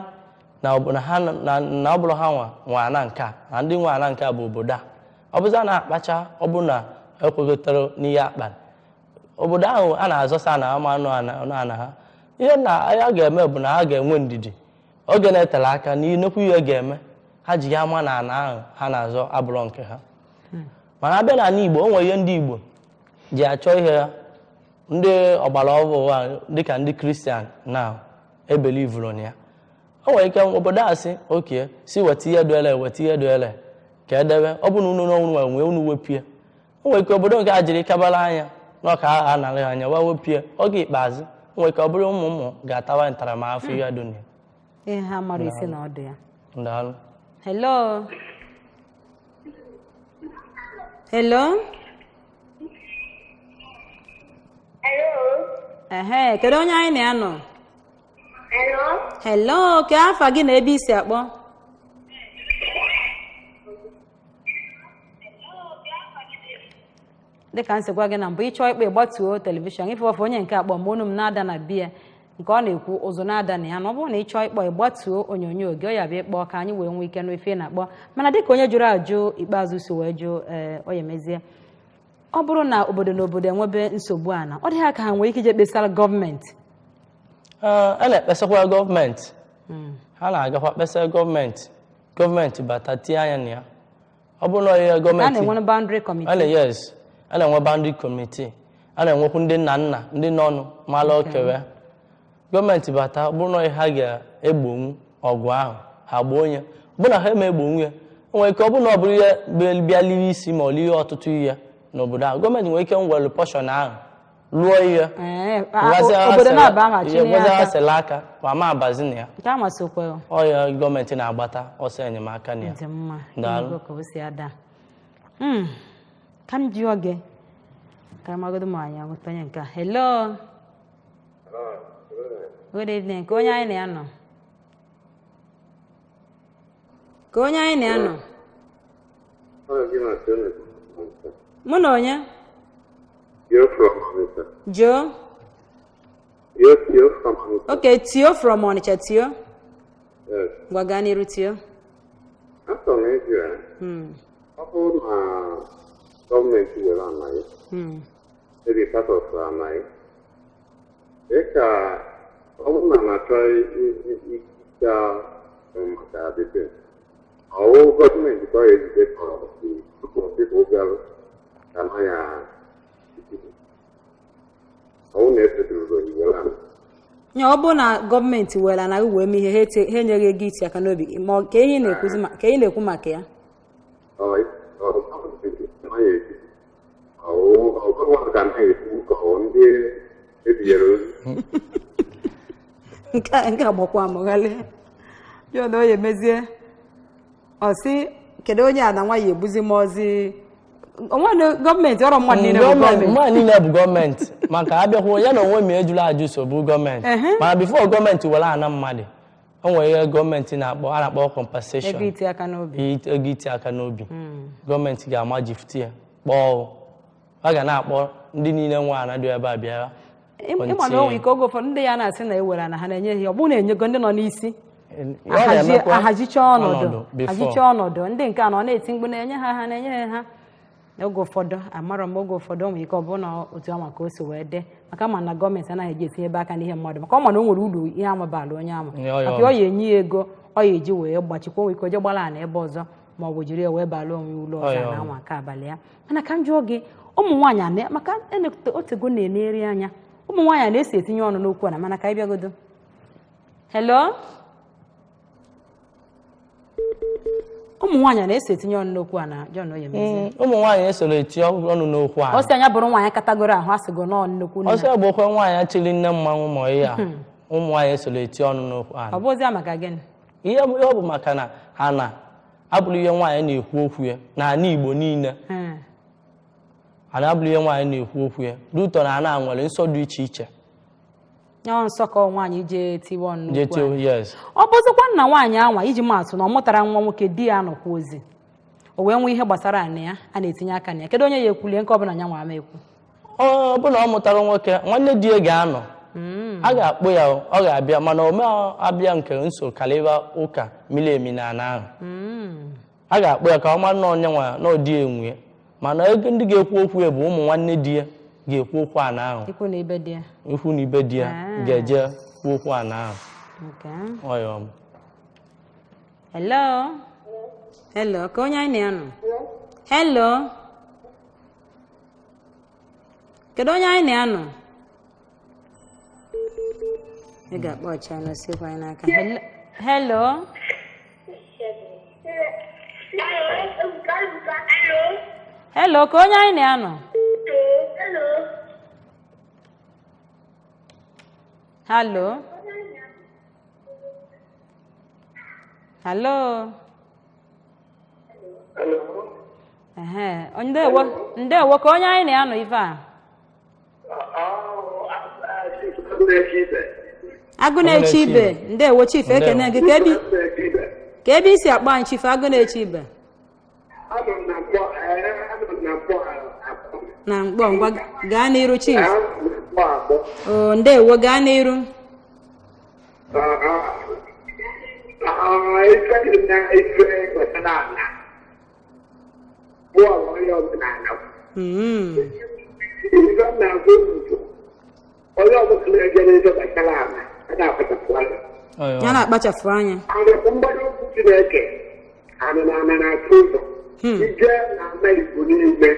na ọ bụ na ha na ọ bụrụ ha nwa nwe ana nke a, na ndị nwe ana nke a bụ obodo a. Ọ bụzi a na-akpacha, ọ bụ na ekwekọtara n'ihe akpara, obodo ahụ a na-azọsa na ama anụ ana ha. Ihe na ya ga-eme bụ na ha ga-enwe ndidi oge na-etere aka na nnukwu ihe ga-eme ha ji ya ama na ana ahụ ha na-azọ abụrọ nke ha. Mana abịa n'ala Igbo, o nwere ihe ndị Igbo ji achọ ihe ha ndị ọgbara ọhụrụ a dịka ndị Kristian na ebelivuru na ya. O nwere ike obodo a sị oke si weta ihe duele, weta ihe duele ka edebe, ọ bụ na unu n'ọnwụ nwee unu wepie. O nwere ike obodo nke a jiri kabara anya na ọka a anara ha anya wa wepie, oge ikpeazụ o nwere ike ọ bụrụ ụmụ ụmụ ga-atawa ntaramahụhụ ihe dị na ya. Ihe ha mara isi na ọdụ ya. Daalụ. Hello, hello. Hello. Ehe, kedu onye anyị na-anọ? Hello. Hello, ka afa gị na ebe isi akpọ? Dịka m si gwa gị na mbụ, ịchọọ ikpe, gbatuo telivishọn. Ife ọfụ onye nke akpọ ma onu m na-ada na biya nke ọ na-ekwu ụzụ na-ada na ya, na ọ bụrụ na ị chọọ ịkpọ, ịgbatuo onyonyo gị, ọ ya bịa ịkpọ ka anyị wee nwee ike nụ ife ị na-akpọ. Mana dịka onye jụrụ ajụ ikpeazụ si wee jụ, ee, ọ ya emezie, ọ bụrụ na obodo na obodo enwebe nsogbu ana, ọ dịghị ka ha nwere ike ije kpesara gọọmenti? Ee, a na-ekpesakwa gọọmenti. Ha na-agakwa kpesa gọọmenti, gọọmenti bata tie anya na ya. Ọ bụrụ na ihe a gọọmenti na-enwe boundary a committee. Na yes, a na-enwe boundary committee, a na-enwekwu ndị nna nna, ndị nọnụ mara okewe. Gọọmenti bata, ọ bụrụ na ihe ha ga-egbonwu ọgụ ahụ, ha gboo onye ọ bụrụ na ha eme egbonwu ya. O nwere ike ọ bụrụ na ọ bụrụ ihe bịa liri isi ma ọ lie ọtụtụ ihe n'obodo ahụ, gọọmenti nwere ike nwere portion ahụ lụọ ihe. Ee, obodo na-aba ahụ ihe achịnye gwazi ha aka. sele aka ma ma abazi na ya. Nke a masịkwa. Ọ ya gọọmenti na-agbata ọsọ enyemaka na ya. Dị mma. Daalụ. Ịnụgo ka o si ada. Ka m jụọ gị ka magodo m anya nweta onye nke a. Hello, good evening. Ka onye anyị na ya nọ? Ka onye anyị na ya nọ? Mụ na onye? You're from Onitsha. Joe. Yes, yes, from Onitsha. Okay, Tio from Onitsha. Tio. Yes. Ngwa, gaa n'iru, Tio. Achọrọ m ịjụ ya. Ọ bụrụ na gọọmenti were ana ya, maybe part of ana ya, dị ka ọ bụrụ na na-achọ ịga maka adịbe, ọwụ gọọmenti ka ọ ga-ejide ka ọ dị group of people bịara ka na ya ọwụ na esetụrụ iwere ana. Ya ọ bụrụ na gọọmenti were anaghị wee mee ihe, ha enyeghị ego iti aka n'obi, ma ka ihe ị na-ekwuzi ka ihe na-ekwu maka ya. Ọ ọ gọọmenti anaghị eji ọwụ ọ gọọmenti ka na-ekwu ka ọ ndị ebinyere ozi. Nke a gbakwa amụghalị John oye mezie, ọ sị kedu onye a na nwa ya ebuzi m ozi onwe na gọọmenti ọrụ mmadụ niile bụ gọọmenti gọọmenti. Mmadụ niile bụ gọọmenti, maka abịakwuo ya na onwe m ejula ajụ so bụ gọọmenti. Mana before gọọmenti were ana mmadụ, o nwere ihe gọọmenti na-akpọ, a na-akpọ compensation. Ego iti aka n'obi. Ego iti aka n'obi. Gọọmenti ga-ama jifti ya kpọọ, a ga na-akpọ ndị niile nwe ana dị ebe a bịara. Ịma na o nwere ike oge ụfọdụ ndị ya na-asị na ewere na ha na-enye ihe, ọ bụrụ na enyego ndị nọ n'isi Ọ na-emekwa ahazicha ọnọdụ before. Hazicha ọnọdụ ndị nke a nọ na-eti mkpu na-enye ha, ha na-enye ha. Oge ụfọdụ amarọ m, oge ụfọdụ o nwere ike ọ bụrụ na otu ama ka o si wee dị, maka ma na gọọmenti anaghị eji etinye ebe aka n'ihe mmadụ, maka ọ ma na o nwere uru ihe ama bara onye ama. Ya, maka ọ ya enye ya ego ọ ya eji wee gbachikwa, onwe ike o je gbara ana ebe ọzọ, ma ọ bụ jiri ya wee bara onwe ụlọ ọzọ. Ya. Na anwa nke abalị ya. Mana ka m jụọ gị, ụmụ nwaanyị ana maka otego na-eneri anya, ụmụ nwaanyị na-esi etinye ọnụ n'okwu a na? Mana ka anyị bịagodo. Hello, ụmụ nwaanyị na-esi etinye ọnụ n'okwu a na John Oyemezie? Ụmụ nwaanyị esoro eti ọnụ n'okwu a. Ọ sị anya bụrụ nwaanyị katagoro ahụ, asịgo nọọ nnukwu nna. Ọsọ bụ okwe nwaanyị chịrị nne mmanwụ, ma ihe a, ụmụ nwaanyị esoro eti ọnụ n'okwu a. Ọ bụ ozi a maka gịnị? Ihe ọ bụ maka na ana abụrụ ihe nwaanyị na-ekwu okwu ya n'ala Igbo niile. Ana abụrụ ihe nwaanyị na-ekwu okwu ya rutọ na ana nwere nsọ dị iche iche. Ya nsọ ka ọ nwaanyị ije tiwe ọnụ je n'okwu a. tie, yes. Ọ bụzikwa nna nwaanyị anwa, iji maatụ, na ọ mụtara nwa nwoke, di ya anọkwa ozi, o wee nwee ihe gbasara anị ya a na-etinye aka na ya, kedu onye ya ekwulie nke ọbụla ya nwa ama ekwu? Ọ bụ na ọ mụtara nwoke, nwanne di ya ga-anọ, a ga-akpụ ya, ọ ga-abịa, mana o mee abịa nke nso kalịba ụka miri emi na ana ahụ. A ga-akpụ ya ka ọ mara na onye nwa na ọdị enwe, mana ego ndị ga-ekwu okwu ya bụ ụmụ nwanne di ya ga-ekwu okwu ana ahụ. Ikwu na ibe di ya. Ikwu na ibe di ya ga-eje kwuo okwu ana ahụ. Okay. Ọya. Hello, hello, ka onye anyị na-anọ? Hello, kedu onye anyị na-anọ? Ị ga-akpọ ọcha n'osikwa anyị n'aka. Hello, hello. Hello. Hello, ka onye anyị na-anọ? Hello. Hello, hello. Ehe, ndewo, ndewo. Ka onye anyị na-anọ ife a? Agụ na-eche ibe, ndewo chief, ekene gị. Ka ebe isi akpọ anyị, chief agụ na-eche ibe? Anọ m na mkpọ, anọ m na mkpọ akpọ. Na mkpọ, ngwa, gaa n'iru, chief. Anọ m na mkpọ akpọ. O, ndewo, gaa n'iru. Ife dị na ife gbasara ala bụọlụ onye ọbụla. Ife m na-agwa unu bụ, onye ọbụla na-ejere ife gbasara ala a na-akpachapụ anya. Ọya. Ya na-akpachapụ anya. Anakwu mgbado okwu Chineke anụ na ana na-atụ ụzọ ije na ala Igbo niile,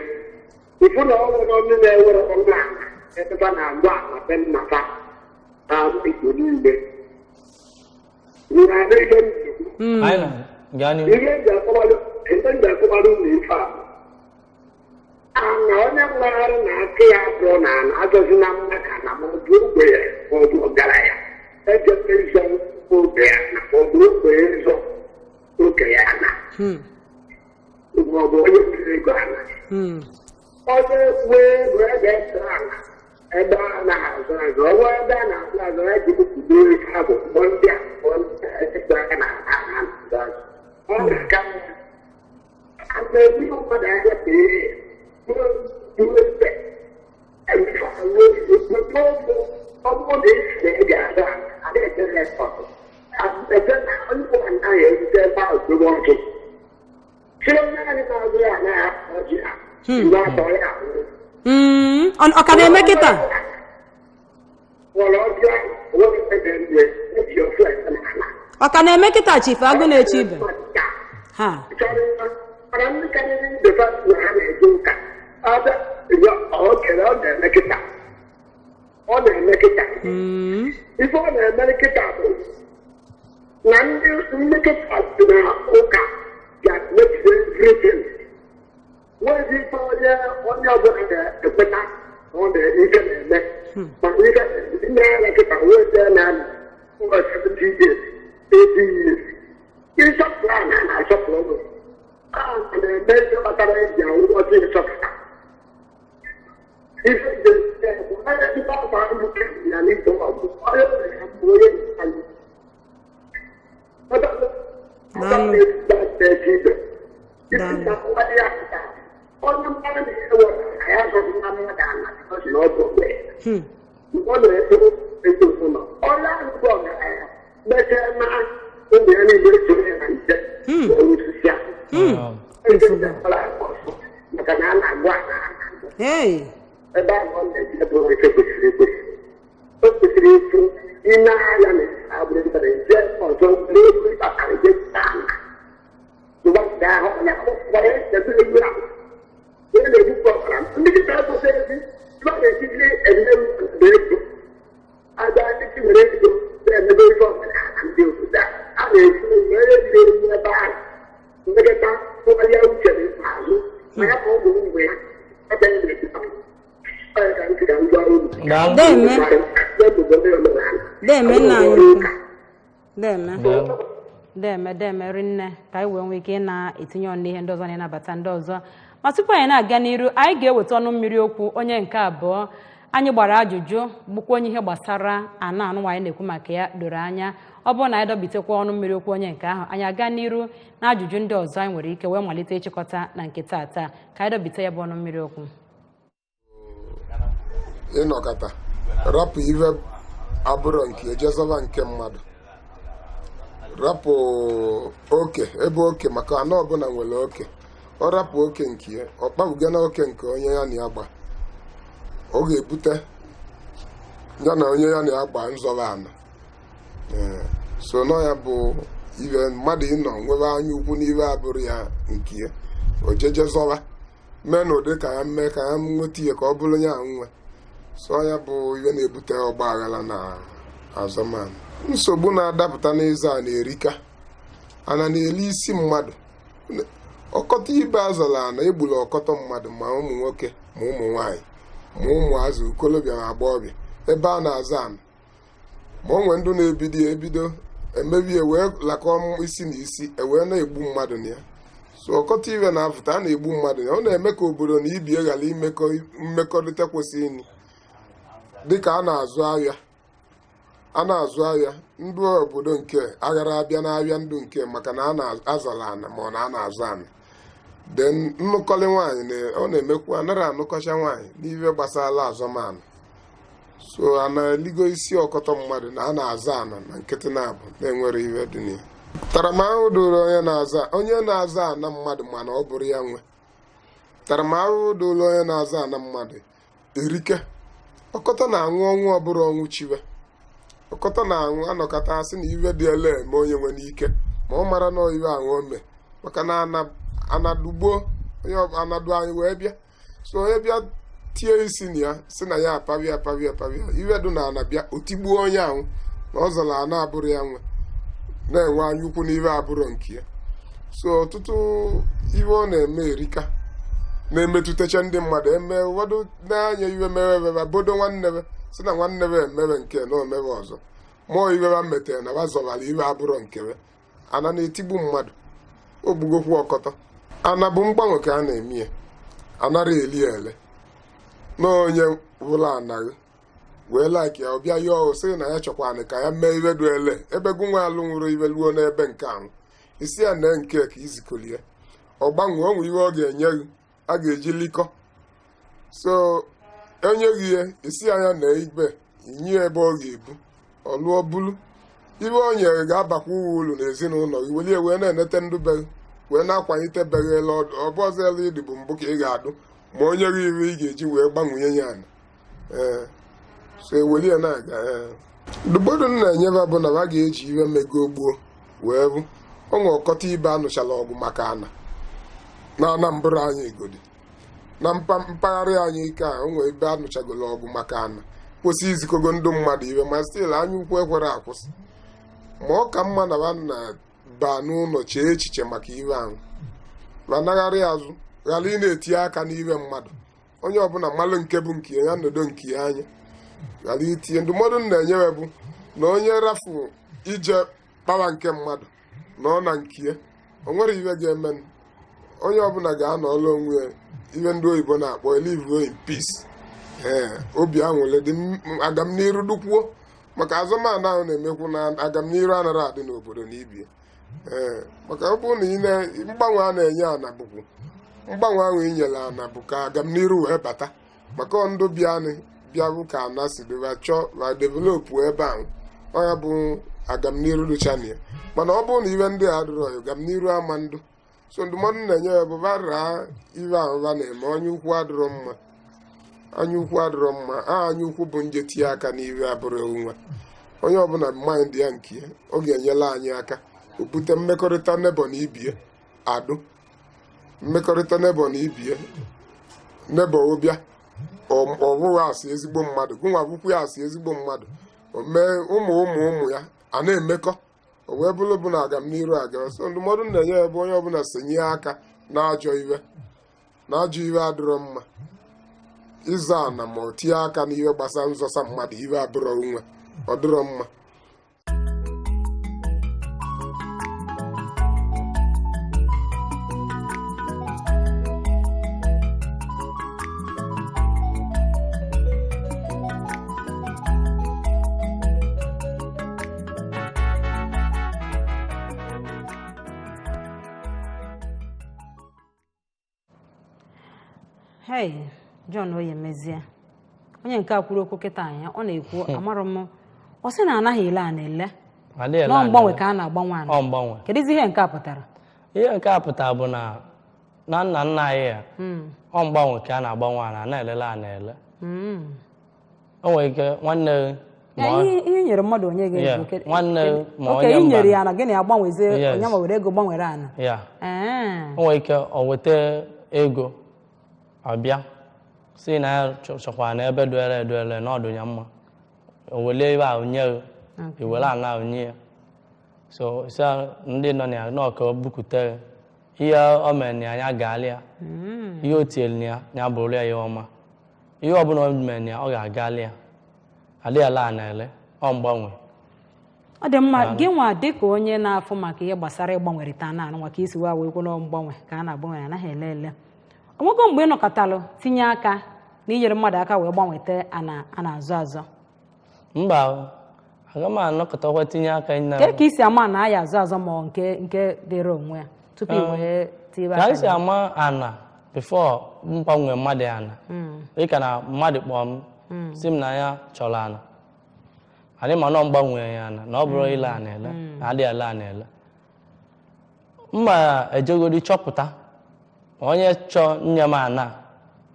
ịfụ na ọ nwere onye na-ewere ọnụ ala ebe na-agba ala be nna fa na ala Igbo niile na ihe nsogbu. Anyị na gaa n'ihu. Ihe eji akọwalụ ụlọ ife a ana onye mgbagharị na-aka ya abụọ na ana azọzi na mmaka na ma ọ bụ ogbenye ma ọ bụ ọgaranya ejebe ịzọ oge ya na ma ọ bụ ogbenye ịzọ oge ya na ma ọ bụ onye nwere ego ana onye nwee ego a ga-ese ala ebe a na-azụ azụ ọnwa ebe a na-azụ azụ ya ji kwudo ike ahụ mgbọ ndị a mgbọ ndị a echekwa aka na ha na-azụ azụ ọ na-aka mma a na-ebi mmadụ ahịa ka ee Ọ bụrụ na esi na ị ga-aga ada eje rekọd eje na onye ọbụla anaghị erute ebe ahụ dobe ọjị chịrị onye anyị na-azụ ya anaghị akpa ọjị ha mgbe atọ ya ahụ. Ọ ka na-eme kịta? Nwere ọjị ahụ onweghị ebe ndị eji ofu ese n'ala. Ọ ka na-eme kịta, Chief Agụ na-eche ibe ha? Chọrọ ịma, mana ndị karịrị ndeba na ha na-eje ụka abịa ya ọ kere ọ na-eme kịta, ọ na-eme kịta. Ife ọ na-eme kịta bụ na ndị ndị kịta si na ụka ga-emebie everything. Nwezi ife onye onye ọbụla na-ekweta na ọ na ife na-eme, mana ife ndị agha kịta nwezi na-anọ over 70 years, 80 years, ịsọpụrụ a na na-asọpụrụ ụmụ a na-eme ihe kpatara eji awụ ọjị ịsọpụta ife dị onye dịba akwa ndụ ya n'ịtụ ọgụ onye nwere ya mbụ onye anyị. Daalụ. Onye mmadụ na-ewe ya azụghị na mmadụ ala ọ sị na ọ bụ ogbe. Ọ na-eto eto ụlọ onye ahụ bụ ọgaranya mechaa na ụmụ ya niile soro ya na nche osisi ahụ. Eze ndị ọbụla agba ọsọ maka na a na-agụ ana ana Hey. Ebe ahụ ọ na-eje bụ ife kwesịrị ekwesị o kwesịrị ịtụ ine anya na agbụrụ ntara eje ọzọ were ego ịkpatara je taa ala ụwa ahụ onye akwụkwara ebe ewu ahụ onye na-ebupụ ọbara ndị dịka akwụsị ezi ebe a na-ejiji eme mgbe ego aja ndị nwere ego na-emebe ife ọdịnala ndị obodo a a na-esi ewu onye riri ewu ebe ahụ mmekọta tụgharịa uche na ikpeazụ ma ya ka ụmụ ụmụ ya ebe ya na-etipụ onye ka ntị ka ngwa uru. Daalụ. Deme. Deme nna anyị ukwu. Deme. Daalụ. Deme, deme rinne, ka anyị wee nwee ike ị na-etinye ọnụ n'ihe ndị ọzọ na ịnabata ndị ọzọ. Ma tupu anyị na-aga n'iru, anyị ga-eweta ọnụ mmiri okwu onye nke abụọ anyị gbara ajụjụ, bụkwa onye ihe gbasara ana anụ anyị na-ekwu maka ya doro anya. Ọ bụrụ na anyị dọbitekwa ọnụ mmiri okwu onye nke ahụ, anyị aga n'iru na ajụjụ ndị ọzọ anyị nwere ike wee malite ịchịkọta na nke taata. Ka anyị dọbite ya bụ ọnụ mmiri okwu. Ịnọkọta rapụ ive abụrọ nke ejezọba nke mmadụ, rapụ oke ebe oke, maka anụ ọbụla nwere oke. Ọ rapụ oke nke ya, ọ kpagbuga na oke nke onye ya na ya gba, ọ ga-ebute ya na onye ya na ya gba nzọba ana. Ee, so nọ ya bụ ive mmadụ ịnọ nwebe anya ukwu n'ive abụrụ ya nke ya, o jeje zọba mee na ụdị ka ya mee ka ya nweta ihe ka ọ bụrụ ya nwe. So ya bụ ihe na-ebute ọgba aghara na azọman. Nsogbu na-adapụta n'ịza a na-erika ana na-eli isi mmadụ. Ọkọtọ ibe azọla ana egbula ọkọtọ mmadụ, ma ụmụ nwoke ma ụmụ nwanyị ma ụmụ azụ okolobịa ma agbọghọbịa ebe a na-aza ana. Ma o nwee ndụ na-ebido ya ebido emebie wee lakọọ isi na isi ewee na-egbu mmadụ na ya. So ọkọtọ ibe na-apụta a na-egbu mmadụ na ya. Ọ na-eme ka obodo na ibie ghara imekọ mmekọrịta kwesịrị ịnị. Dịka a na-azụ ahịa, a na-azụ ahịa ndụ obodo nke aghara abịa n'ahịa ndụ nke maka na a na-azọla ana ma ọ na a na-azụ ana. Then nnụkọlị nwaanyị ọ na-emekwu anara anụkọcha nwaanyị n'ihe gbasara azọmanụ. So a na-eligo isi ọkọtọ mmadụ na a na-aza ana na nkịtị na-abụ na-enwere ihe dị na ya. Ntaramahụhụ dụrụ onye na-aza onye na-aza ana mmadụ mana ọ bụrụ ya nwe. Ntaramahụhụ dụrụ onye na-aza ana mmadụ erike. Ọkọtọ na-anwụ ọnwụ ọbụrụ ọnwụ chiwe. Ọkọtọ na-anwụ anọkọta asị na iwe dị ele eme onye nwe n'ike ma ọ mara na iwe ahụ o mee maka na anadugbo onye anadu anyị wee bịa. So onye bịa tie isi na ya si na ya apabịa apabịa apabịa iwe dị na ana bịa o tigbuo onye ahụ na ọ zọrọ ana abụrụ ya nwe, na-enwe anya ukwu n'iwe abụrụ nke ya. So ọtụtụ iwe ọ na-eme erika na-emetụtacha ndị mmadụ eme ụfọdụ na-anya iwe mewe emebe bodo nwanne be si na nwanne be emebe nke na omebe ọzọ mụọ iwe ba metere na ba zọbara iwe abụrụ nke be. Ana na-etigbu mmadụ ogbugokwu ọkọtọ. Ana bụ mgbanwe ka a na-eme ya, anara eli ele na onye bụla anaghị wee laiki ya ọ bịa yọọ sị na ya chọkwanị ka ya mee iwe dị ele ebe gụ nwa alụ nwụrụ iwe luo n'ebe nke ahụ isi ya nee nke ka izikolie ọ gbanwee onwe iwe ọ ga-enye gị a ga-eji likọ. So onye gị ihe isi anya na ibe Inye ebe ọ ga-ebu ọ lụọ bulu ibe o nyere ga-abakwa uwe ulu na ezinụlọ gị, welie wee na-enete ndụ be gị, wee na-akwalite be gị elu. Ọ bụ ọzọ elu ịdị bụ mbụ ka ị ga-adụ ma onye gị iwe ị ga-eji wee gbanwee ya ana. Ee, so ewelie na-aga. Ee, ndụmọdụ m na-enyeba bụ na ha ga-eji iwe mego gboo wee bụ onwe ọkọta ibe anụchala ọgụ maka ana na Anambra anyị egodi na mpaghara anyị ike a onwe ebe anụchagolo ọgụ maka ana kwụsị izikogo ndụ mmadụ iwe, ma still anya ukwu ekwere akwụsị. Ma ọ ka mma na ba na baa n'ụlọ chee echiche maka iwe ahụ, ma nagharị azụ ghara ị na-etinye aka n'iwe mmadụ. Onye ọbụla mmalụ nke bụ nke ya nọdụ nke ya anya, ghara itinye. Ndụmọdụ m na-enyewe bụ na onye rafu ije kpawa nke mmadụ na ọ na nke ya, o nwere iwe ga-eme. Onye ọbụla ga-anọ ọlụ onwe ya, iwe ndị oyibo na-akpọ live in peace. Ee, obi anwụle dị agamniru dukwuo, maka azụmahịa ahụ na-emekwu na agamniru anaghị adị n'obodo na ibie. Ee, maka ọ bụrụ na ị mgbanwe a na-enye ana bụkwu mgbanwe ahụ inyere ana bụ ka agamniru wee bata, maka ndụ bịanị bịabụ ka ana si dịba chọọ ma developụ ebe ahụ, ọ ya bụ agamniru duchania. Mana ọ bụrụ na iwe ndị a adịrọ agamniru ama ndụ. So ndụmọdụ na-enye ya bụ baraa iwe ahụ ba na-eme. Onye ukwu adịrọ mma, anya ukwu adịrọ mma. A anya ukwu bụ nje tinye aka n'iwe abụrụ nwa. Onye ọbụla mind ya nke ya, ọ ga-enyela anyị aka o bute mmekọrịta nebo na ibie adụ mmekọrịta nebo na ibie nebo ụbịa. Ọ bụghị asị ezigbo mmadụ gụnwa bụkwu ya asị ezigbo mmadụ, o mee ụmụ ụmụ ụmụ ya a na-emekọ, o wee bụrụ bụ na agamniru aga. So ndụmọdụ na-enye ya bụ onye ọbụla sonye aka na ajọ iwe, na ajọ iwe adịrọ mma. Ịza ana ma ọ tinye aka n'ihe gbasara nzọsa mmadụ iwe abụrọ nwe, ọ dịrọ mma. Hey, John Oyemezie, onye nke a kwuru okwu kịta anya ọ na-ekwu amarọ m, ọ sị na anaghị ele a na-ele nọ mgbanwe ka a na-agbanwe ana. Ọ mgbanwe. Kedụzi ihe nke a pụtara? Ihe nke a pụtara bụ na na nna nna anyị ya ọ mgbanwe ka a na-agbanwe ana, na-elele a na-ele. O nwere ike nwanne ihe nyere mmadụ onye ga-ego nwanne ma onye mba nyere ya na gịnị agbanwezie onye ma were ego gbanwere ana. O nwere ike o weta ego ọbịa si na ya chọkwara na ebe duere eduere na ọdụ ya mma, o welie ibe ahụ nye iwere ala ahụ nye ya. So si ndị nọ na ya nọ ka o bukute ihe o mere na ya gaala ya, ihe o tinyere na ya ya bụrụ ya ihe ọma, ihe ọbụla o mere na ya ọ ga-agala ya. Adịghị ala a na-ele ọ mgbanwe. Ọ dị mma. Gị nwa dịka onye na-afụ maka ihe gbasara ịgbanwerịta na anụ maka isi wa wee kwụrụ mgbanwe ka a na-agbanwe anaghị ele ele, onwego mgbe ị nọkọtalụ tinye aka na inyere mmadụ aka wee gbanweta ana a na-azụ azụ? Mba, aga m anọkọtakwa tinye aka na ka isi ama na aya azụ azụ ma nke nke dịrị onwe ya tupu i wee tibe aka. Ka isi ama ana before mgbanwe mmadụ ana, dịka na mmadụ kpọọ m si m na ya chọrọ ana, anyị ma nọ mgbanwe ya ana na ọ bụrụ ile ana ele na adịghị ele ana ele, mma ejegodi chọpụta onye chọọ nye m ana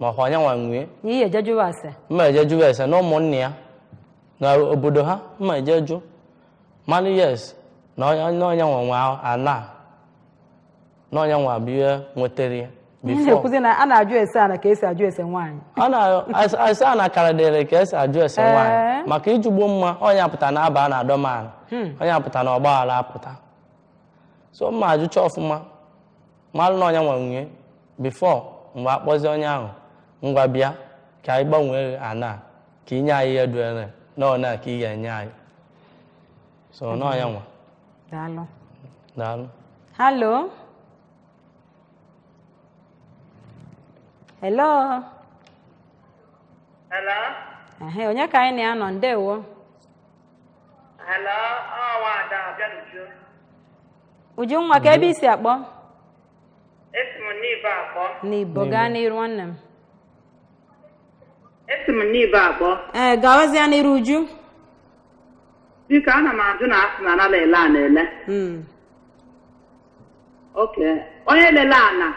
ma ọkwa onye nwa nwee mma eje jụwa ese na ụmụnne ya na obodo ha, mma eje jụ mana yes na onye nwa nwe ana na onye nwa bụ ihe nwetara ya. A na-ajụ ese ana ka esi ajụ ese nwaanyị. A na-ese ana karịrị ka esi ajụ ese nwaanyị, maka ijugbo mma onye apụta na aba na adọmala, onye apụta na ọgbaghara apụta. So mma ajụcha ọfụma malụ na onye nwa nwee before mgbe akpọzi onye ahụ ngwa bịa ka anyị gbanwee ana ka inye anyị ihe duere na ọ na ka ị ga-enye anyị. So na onye nwa. Daalụ. Daalụ. Hello. Hello. Hello. Ehe, onye ka anyị na-anọ? Ndewo. Hello, ọ Ada Obianuju. Ujunwa, ka ebe isi akpọ? Esi m n'Ibo akpọ. N'Ibo, gaa n'iru nwanne m. Esi m n'ibe abụọ. Ee, gawazịa n'iru, Uju. Biko, ana m ajụ na asị na anala ele ana ele. Oke. Onye lele ana?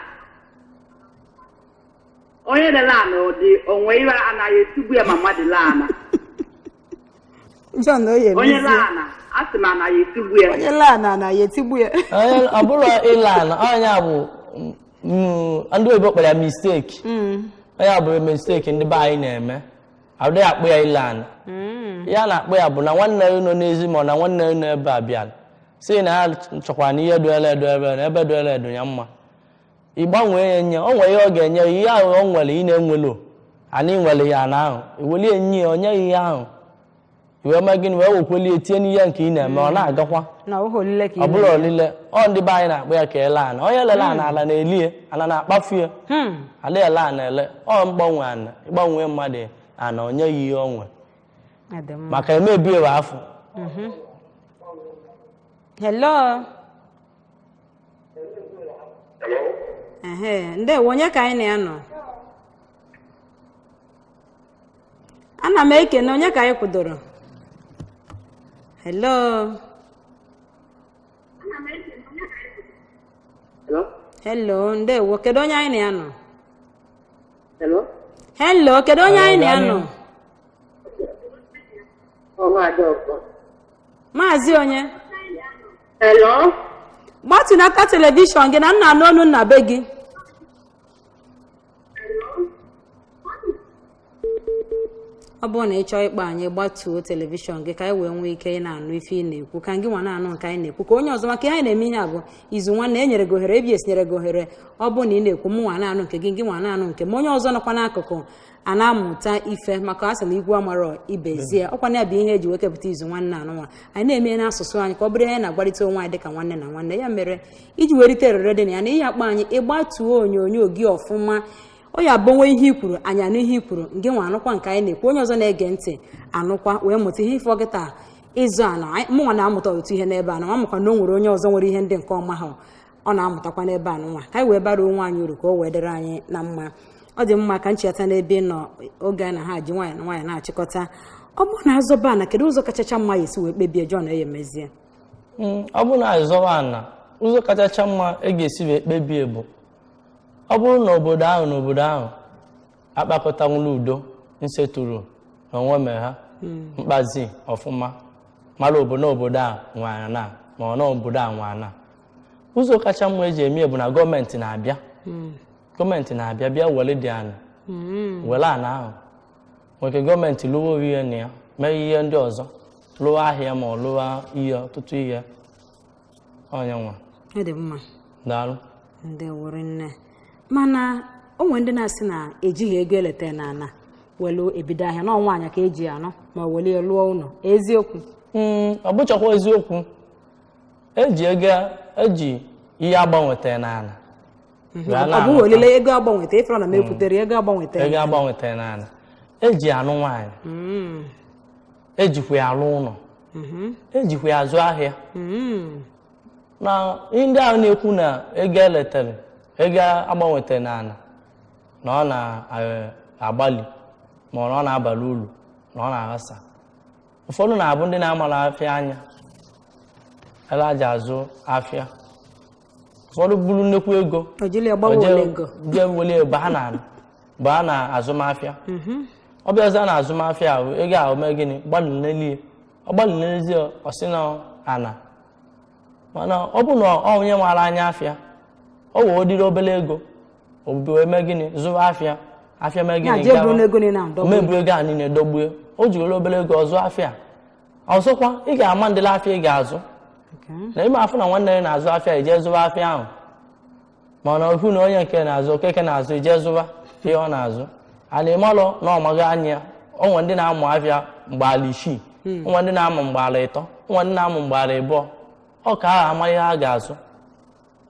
Onye lele ana ọ dị onwe iwe anaghị etigbu ya ma mmadụ lee ana? John oye. Onye lee ana, asị m anaghị etigbu ya. Onye laa na na ya etigbu ya. Ọ bụrụ ịla ana, onye bụ ndị oyibo kpọrọ ya mistake. Onye bụ mistake ndị be anyị na-eme, adịghị akpụ ya ịla ana. Ya na-akpụ ya bụ na nwanne ya nọ n'ezi ma ọ na nwanne ya nọ ebe a bịara si na ya chọkwara na ihe duele edu ebe na ebe duele edu ya mma, ị gbanwee ya nye o nwere ihe ọ ga-enye ya, ihe ahụ o nwere ị na-enwelo ana ị nwere ya ana ahụ iwelie nye ya, onye ya ihe ahụ iwee mee gịnị, wee wekwelie tie n'ihe nke ị na-eme, ọ na-agakwa. Na ọ bụghị olile ka ị Ọ bụrụ olile ọ ndị be anyị na-akpụ ya ka ele ana. Onye lele ana, ala na-elie, ala na-akpafu ya. Ala ele ana ele ọ mgbanwe ana, ịgbanwe mmadụ ana, onye ya ihe o nwe. Ọ dị mma. Maka emebi ewe afọ. Hello. Hello? Ehe, ndewo, onye ka anyị na ya nọ? Ana m ekene, onye ka anyị kwudoro? Hello. Hello? Hello, ndewo, kedu onye anyị na ya nọ? Hello? Hello, kedu onye anyị na ya nọ? Ọnwa Adaọkọ. Maazị onye? Hello? Gbatụnata telivishọn gị na nna anụ ọnụ nna be gị. Ọ bụrụ na ị chọọ ịkpọ anyị, gbatuo telivishọn gị ka anyị wee nwee ike ị na-anụ ife ị na-ekwu, ka gị nwa na-anụ nke anyị na-ekwu, ka onye ọzọ, maka ihe anyị na-eme ihe a bụ izu nwanne. E nyere gị ohere, ebi esinyere gị ohere. Ọ bụrụ na ị na-ekwu, mụ nwa na-anụ nke gị, gị nwa na-anụ nke ma onye ọzọ nọkwa n'akụkụ a na-amụta ife, maka a sị na igwu amarọ ibezie. Ọkwa na ya bụ ihe eji wee kepụta izu nwanne anụnwa anyị na-eme n'asụsụ anyị, ka ọ bụrụ ihe anyị na-agwarịta onwe anyị dịka nwanne na nwanne. Ya mere iji werite erere dị na ya na ihe akpọ anyị, ịgbatuo onyonyo gị ọfụma, ọ ya bụ onwe ihe i kwuru, anyị anụ ihe i kwuru, gị nwa anụkwa nke anyị na-ekwu, onye ọzọ na-ege ntị anụkwa wee mụta ihe. Ifọ gị taa ịzụ ana, mụnwa na-amụta ọtụtụ ihe n'ebe a na amụkwa na o nwere onye ọzọ nwere ihe ndị nke ọma ha ọ na-amụtakwa n'ebe a nụnwa, ka anyị wee bara onwe anyị uru, ka o wee dịrị anyị na mma. Ọ dị mma ka ncheta n'ebe ị nọ oge a na ha ji nwayọ na nwayọ na-achịkọta. Ọ bụrụ na azọba ana, kedu ụzọ kachacha mma ya esi wee kpebie, John Eyemezie? Ọ bụrụ na azọba ana, ụzọ kachacha mma e ga-esi wee kpebie bụ ọ bụrụ na obodo ahụ na obodo ahụ akpakọtanwula udo nsetụrụ na onwe mere ha mkpazi ọfụma, mara obodo obodo a nwe ana ma ọ na obodo a nwe ana. Ụzọ kacha mma eji eme bụ na gọọmenti na-abịa, gọọmenti na-abịa bịa were dị ana, were ana ahụ nweke gọọmenti lụwa ihe na ya, mee ihe ndị ọzọ, lụwa ahịa ma ọ lụwa ihe ọtụtụ ihe onye nwa. Ọ dị mma. Daalụ. Ndeworo nne. Mana o nwere ndị na-asị na ejighị ego eleta na ana welu ebido ahịa na ọnwa anya ka eji anọ ma welie lụọ ụlọ, eziokwu? Ọ bụchakwa eziokwu. Eji ego, eji ihe agbanwetara n'ala. Ọ bụghị olile ego agbanweta ịfọrọ na m ekwutere ego agbanweta. Ego agbanwetara n'ala eji anụ nwaanyị, ejikwa ya alụ ụlọ, ejikwa ya azụ ahịa. Na ndị ahụ na-ekwu na ego eletere, ego agbanwetara n'ala na ọ na-agbalị ma ọ na-abalị uru na ọ na-aghasa, ụfọdụ na-abụ ndị na-amara afịa anya ele aja azụ afịa. Ụfọdụ buru nnukwu ego jee welie baa na azụmahịa. Ọ bịaza na azụmahịa ahụ, ego ahụ mee gịnị, gbalị ọ gbalị n'ezie, ọ sị na ana. Mana ọ bụ na onye maara anya afịa, ọ wee odiri obere ego wee mee gịnị, zụwa afịa, afịa mee gịnị, mebu ego a niile dọgbue. O ji were obere ego ọzụ afịa. Ọzọkwa, ị ga-ama ndịla afịa ị ga-azụ na ime afụ na nwanne ya na-azụ afịa, ije zụwa afịa ahụ. Mana okwu na onye nke na-azụ okeke na-azụ, ije zụwa ihe ọ na-azụ ana ịmalụ na ọmaghị anya. Onwe ndị na-amụ afịa mgbe ala isii, onwe ndị na-amụ mgbe ala ịtọ, onwe ndị na-amụ mgbe ala ịbụọ. Ọ ka ahụ ama ihe ha ga-azụ,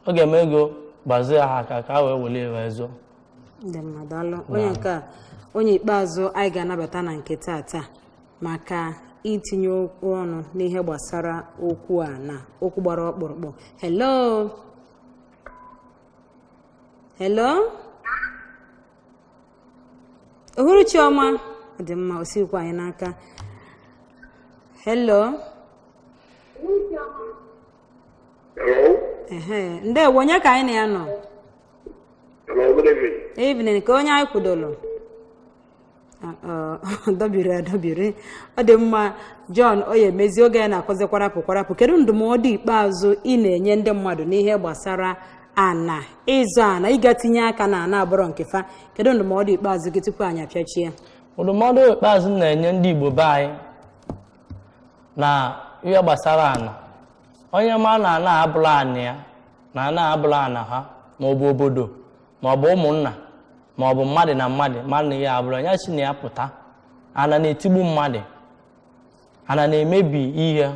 ọ ga-eme ego gbazie ha aka ka ha wee welie wee zụọ. Onye nke a, onye ikpeazụ anyị ga-anabata na nke taata maka itinye okwu ọnụ n'ihe gbasara okwu a na okwu gbara ọkpụrụkpụ. Hello, hello, uhuruchi ọma. Ọ dị mma, o sikwa anyị n'aka. Hello. Hello? Ehe, ndewo, onye ka anyị na ya nọ? Hello, good evening. Evening, ka onye anyị kwudoro? Ah, ah, dọbiri adọbiri. Ọ dị mma, John oye emezi oge anyị na-akụzi kwarapụ kwarapụ. Kedu ndụmọdụ ikpeazụ ị na-enye ndị mmadụ n'ihe gbasara ana ịzụ ana, ịga tinye aka na ana abụrọ nke fa? Kedu ndụmọdụ ikpeazụ gị tupu anyị apịachie? Ndụmọdụ ikpeazụ m na-enye ndị Igbo be anyị na ihe gbasara ana, onye ma na ana abụrụ ana ya, na ana abụrụ ana ha, maọbụ obodo, maọbụ ụmụnna, maọbụ mmadụ na mmadụ, ma na ya abụrụ ya, si na ya pụta. Ana na-etigbu mmadụ, ana na-emebi ihe,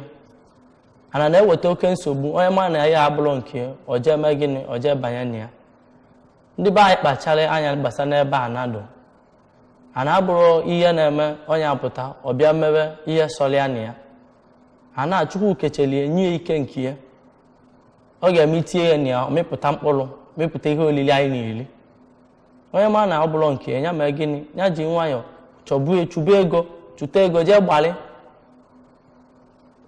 ana na-eweta oke nsogbu. Onye ma na ya abụrụ nke ya, o jee mee gịnị? O jee banye na ya. Ndị be anyị kpachara anya gbasa n'ebe ana dụ. Ana abụrụ ihe na-eme onye apụta ọ bịa mewe ihe sọrọ ya na ya. Ana Chukwu kecheli enye ya ike nke ya, ọ ga-eme itinye ya na ya, ọ mịpụta mkpụrụ, mịpụta ihe olili anyị na-eri. Onye ma na ọ bụrụ nke ya, ya mee gịnị? Ya ji nwayọọ chọbuo, chụba ego, chụta ego, jee gbalị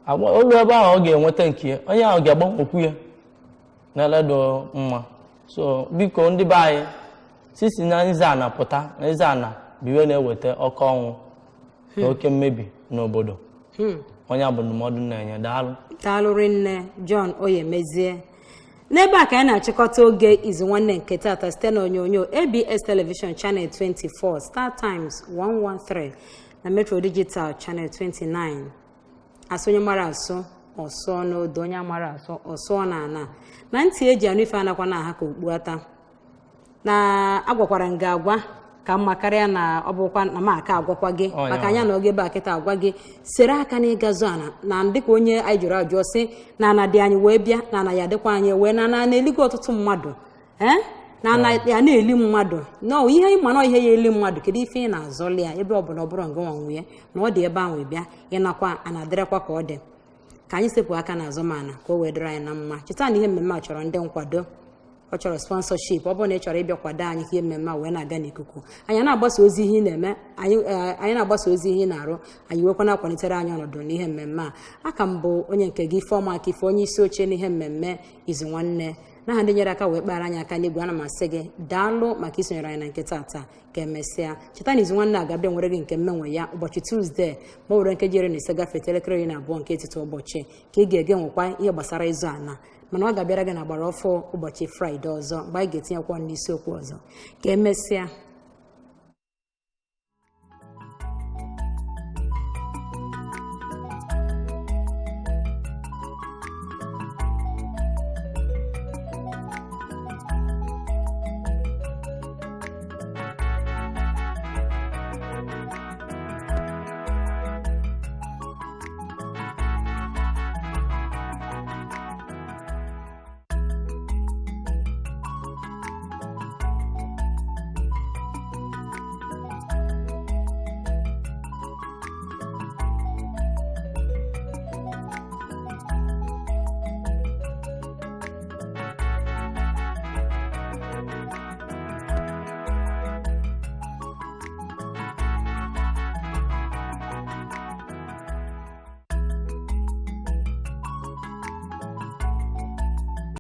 olu ebe ahụ ọ ga-enweta nke ya, onye ahụ ga-agbanwekwu ya na-eledo mma. So biko ndị be anyị, sisi na nze ana pụta, na nze ana bụ iwe na-eweta oke ọnwụ na oke mmebi n'obodo. Onye a bụ ndụmọdụ m na-enye. Daalụ. Daalụ rinne, John Oyemezie. N'ebe a ka anyị na-achịkọta oge izu nwanne nke tata site na onyonyo ABS Television Channel 24, Star Times 113 na Metro Digital Channel 29. Asụ onye mara asụ ọsụọ n'odo, onye mara asụ ọsụọ na ana na ntị eji anụ ife anakwa na aha ka okpu ata. Na agwakwara m gị agwa ka mma karịa na ọ bụkwa na m aka agwakwa gị, Ọ ya. maka anya na oge ebe a kịta agwa gị sere aka na ịgazụ ana na dịka onye anyị jụrụ ajụọ sị na ana dị anyị wee bịa, na ana ya dịkwa anyị wee na ana na-eligwe ọtụtụ mmadụ, ee na ana ya na-eli mmadụ nọ ihe ịma na ihe ya eli mmadụ. Kedu ife ị na-azọli ya ebe ọ bụla ọ bụrụ ngị nwa nwunye na ọ dị ebe ahụ bịa ịnakwa ana adịrịkwa ka ọ dị? Ka anyị sepụ aka n'azụ mana ka o wee dịrị anyị na mma. Cheta na ihe mmemme a chọrọ ndị nkwado, ọ chọrọ sponsorship. Ọ bụrụ na ị chọrọ ịbịa kwado anyị ka ihe mmemme a wee na-aga n'ikuku, anyị na-agbasa ozi ihe ị na-eme, anyị na-agbasa ozi ihe ị na-arụ, anyị wekwa na-akwalitere anyị ọnọdụ n'ihe mmemme a. Aka m bụ onye nke gị, Ifeọma aka ife, onye isi oche n'ihe mmemme izu nwanne. N'aha ndị nyere aka wee kpara anyị aka n'igwe, ana m asị gị daalụ maka isonyere anyị na nke tata. Ka emesịa. Cheta na izu nwanne a ga-abịa nwere gị nke mmenwe ya ụbọchị Tuzdee, ma ọ were nkeji 15 gafete elekere 12 nke etiti ụbọchị, ka ị ga-ege nwekwa ihe gbasara ịzụ ana, mana ọ ga-abịara gị na agbara ọfọ ụbọchị Fraịde ọzọ, mgbe anyị ga-etinyekwa ọnụ n'isiokwu ọzọ. Ka emesịa.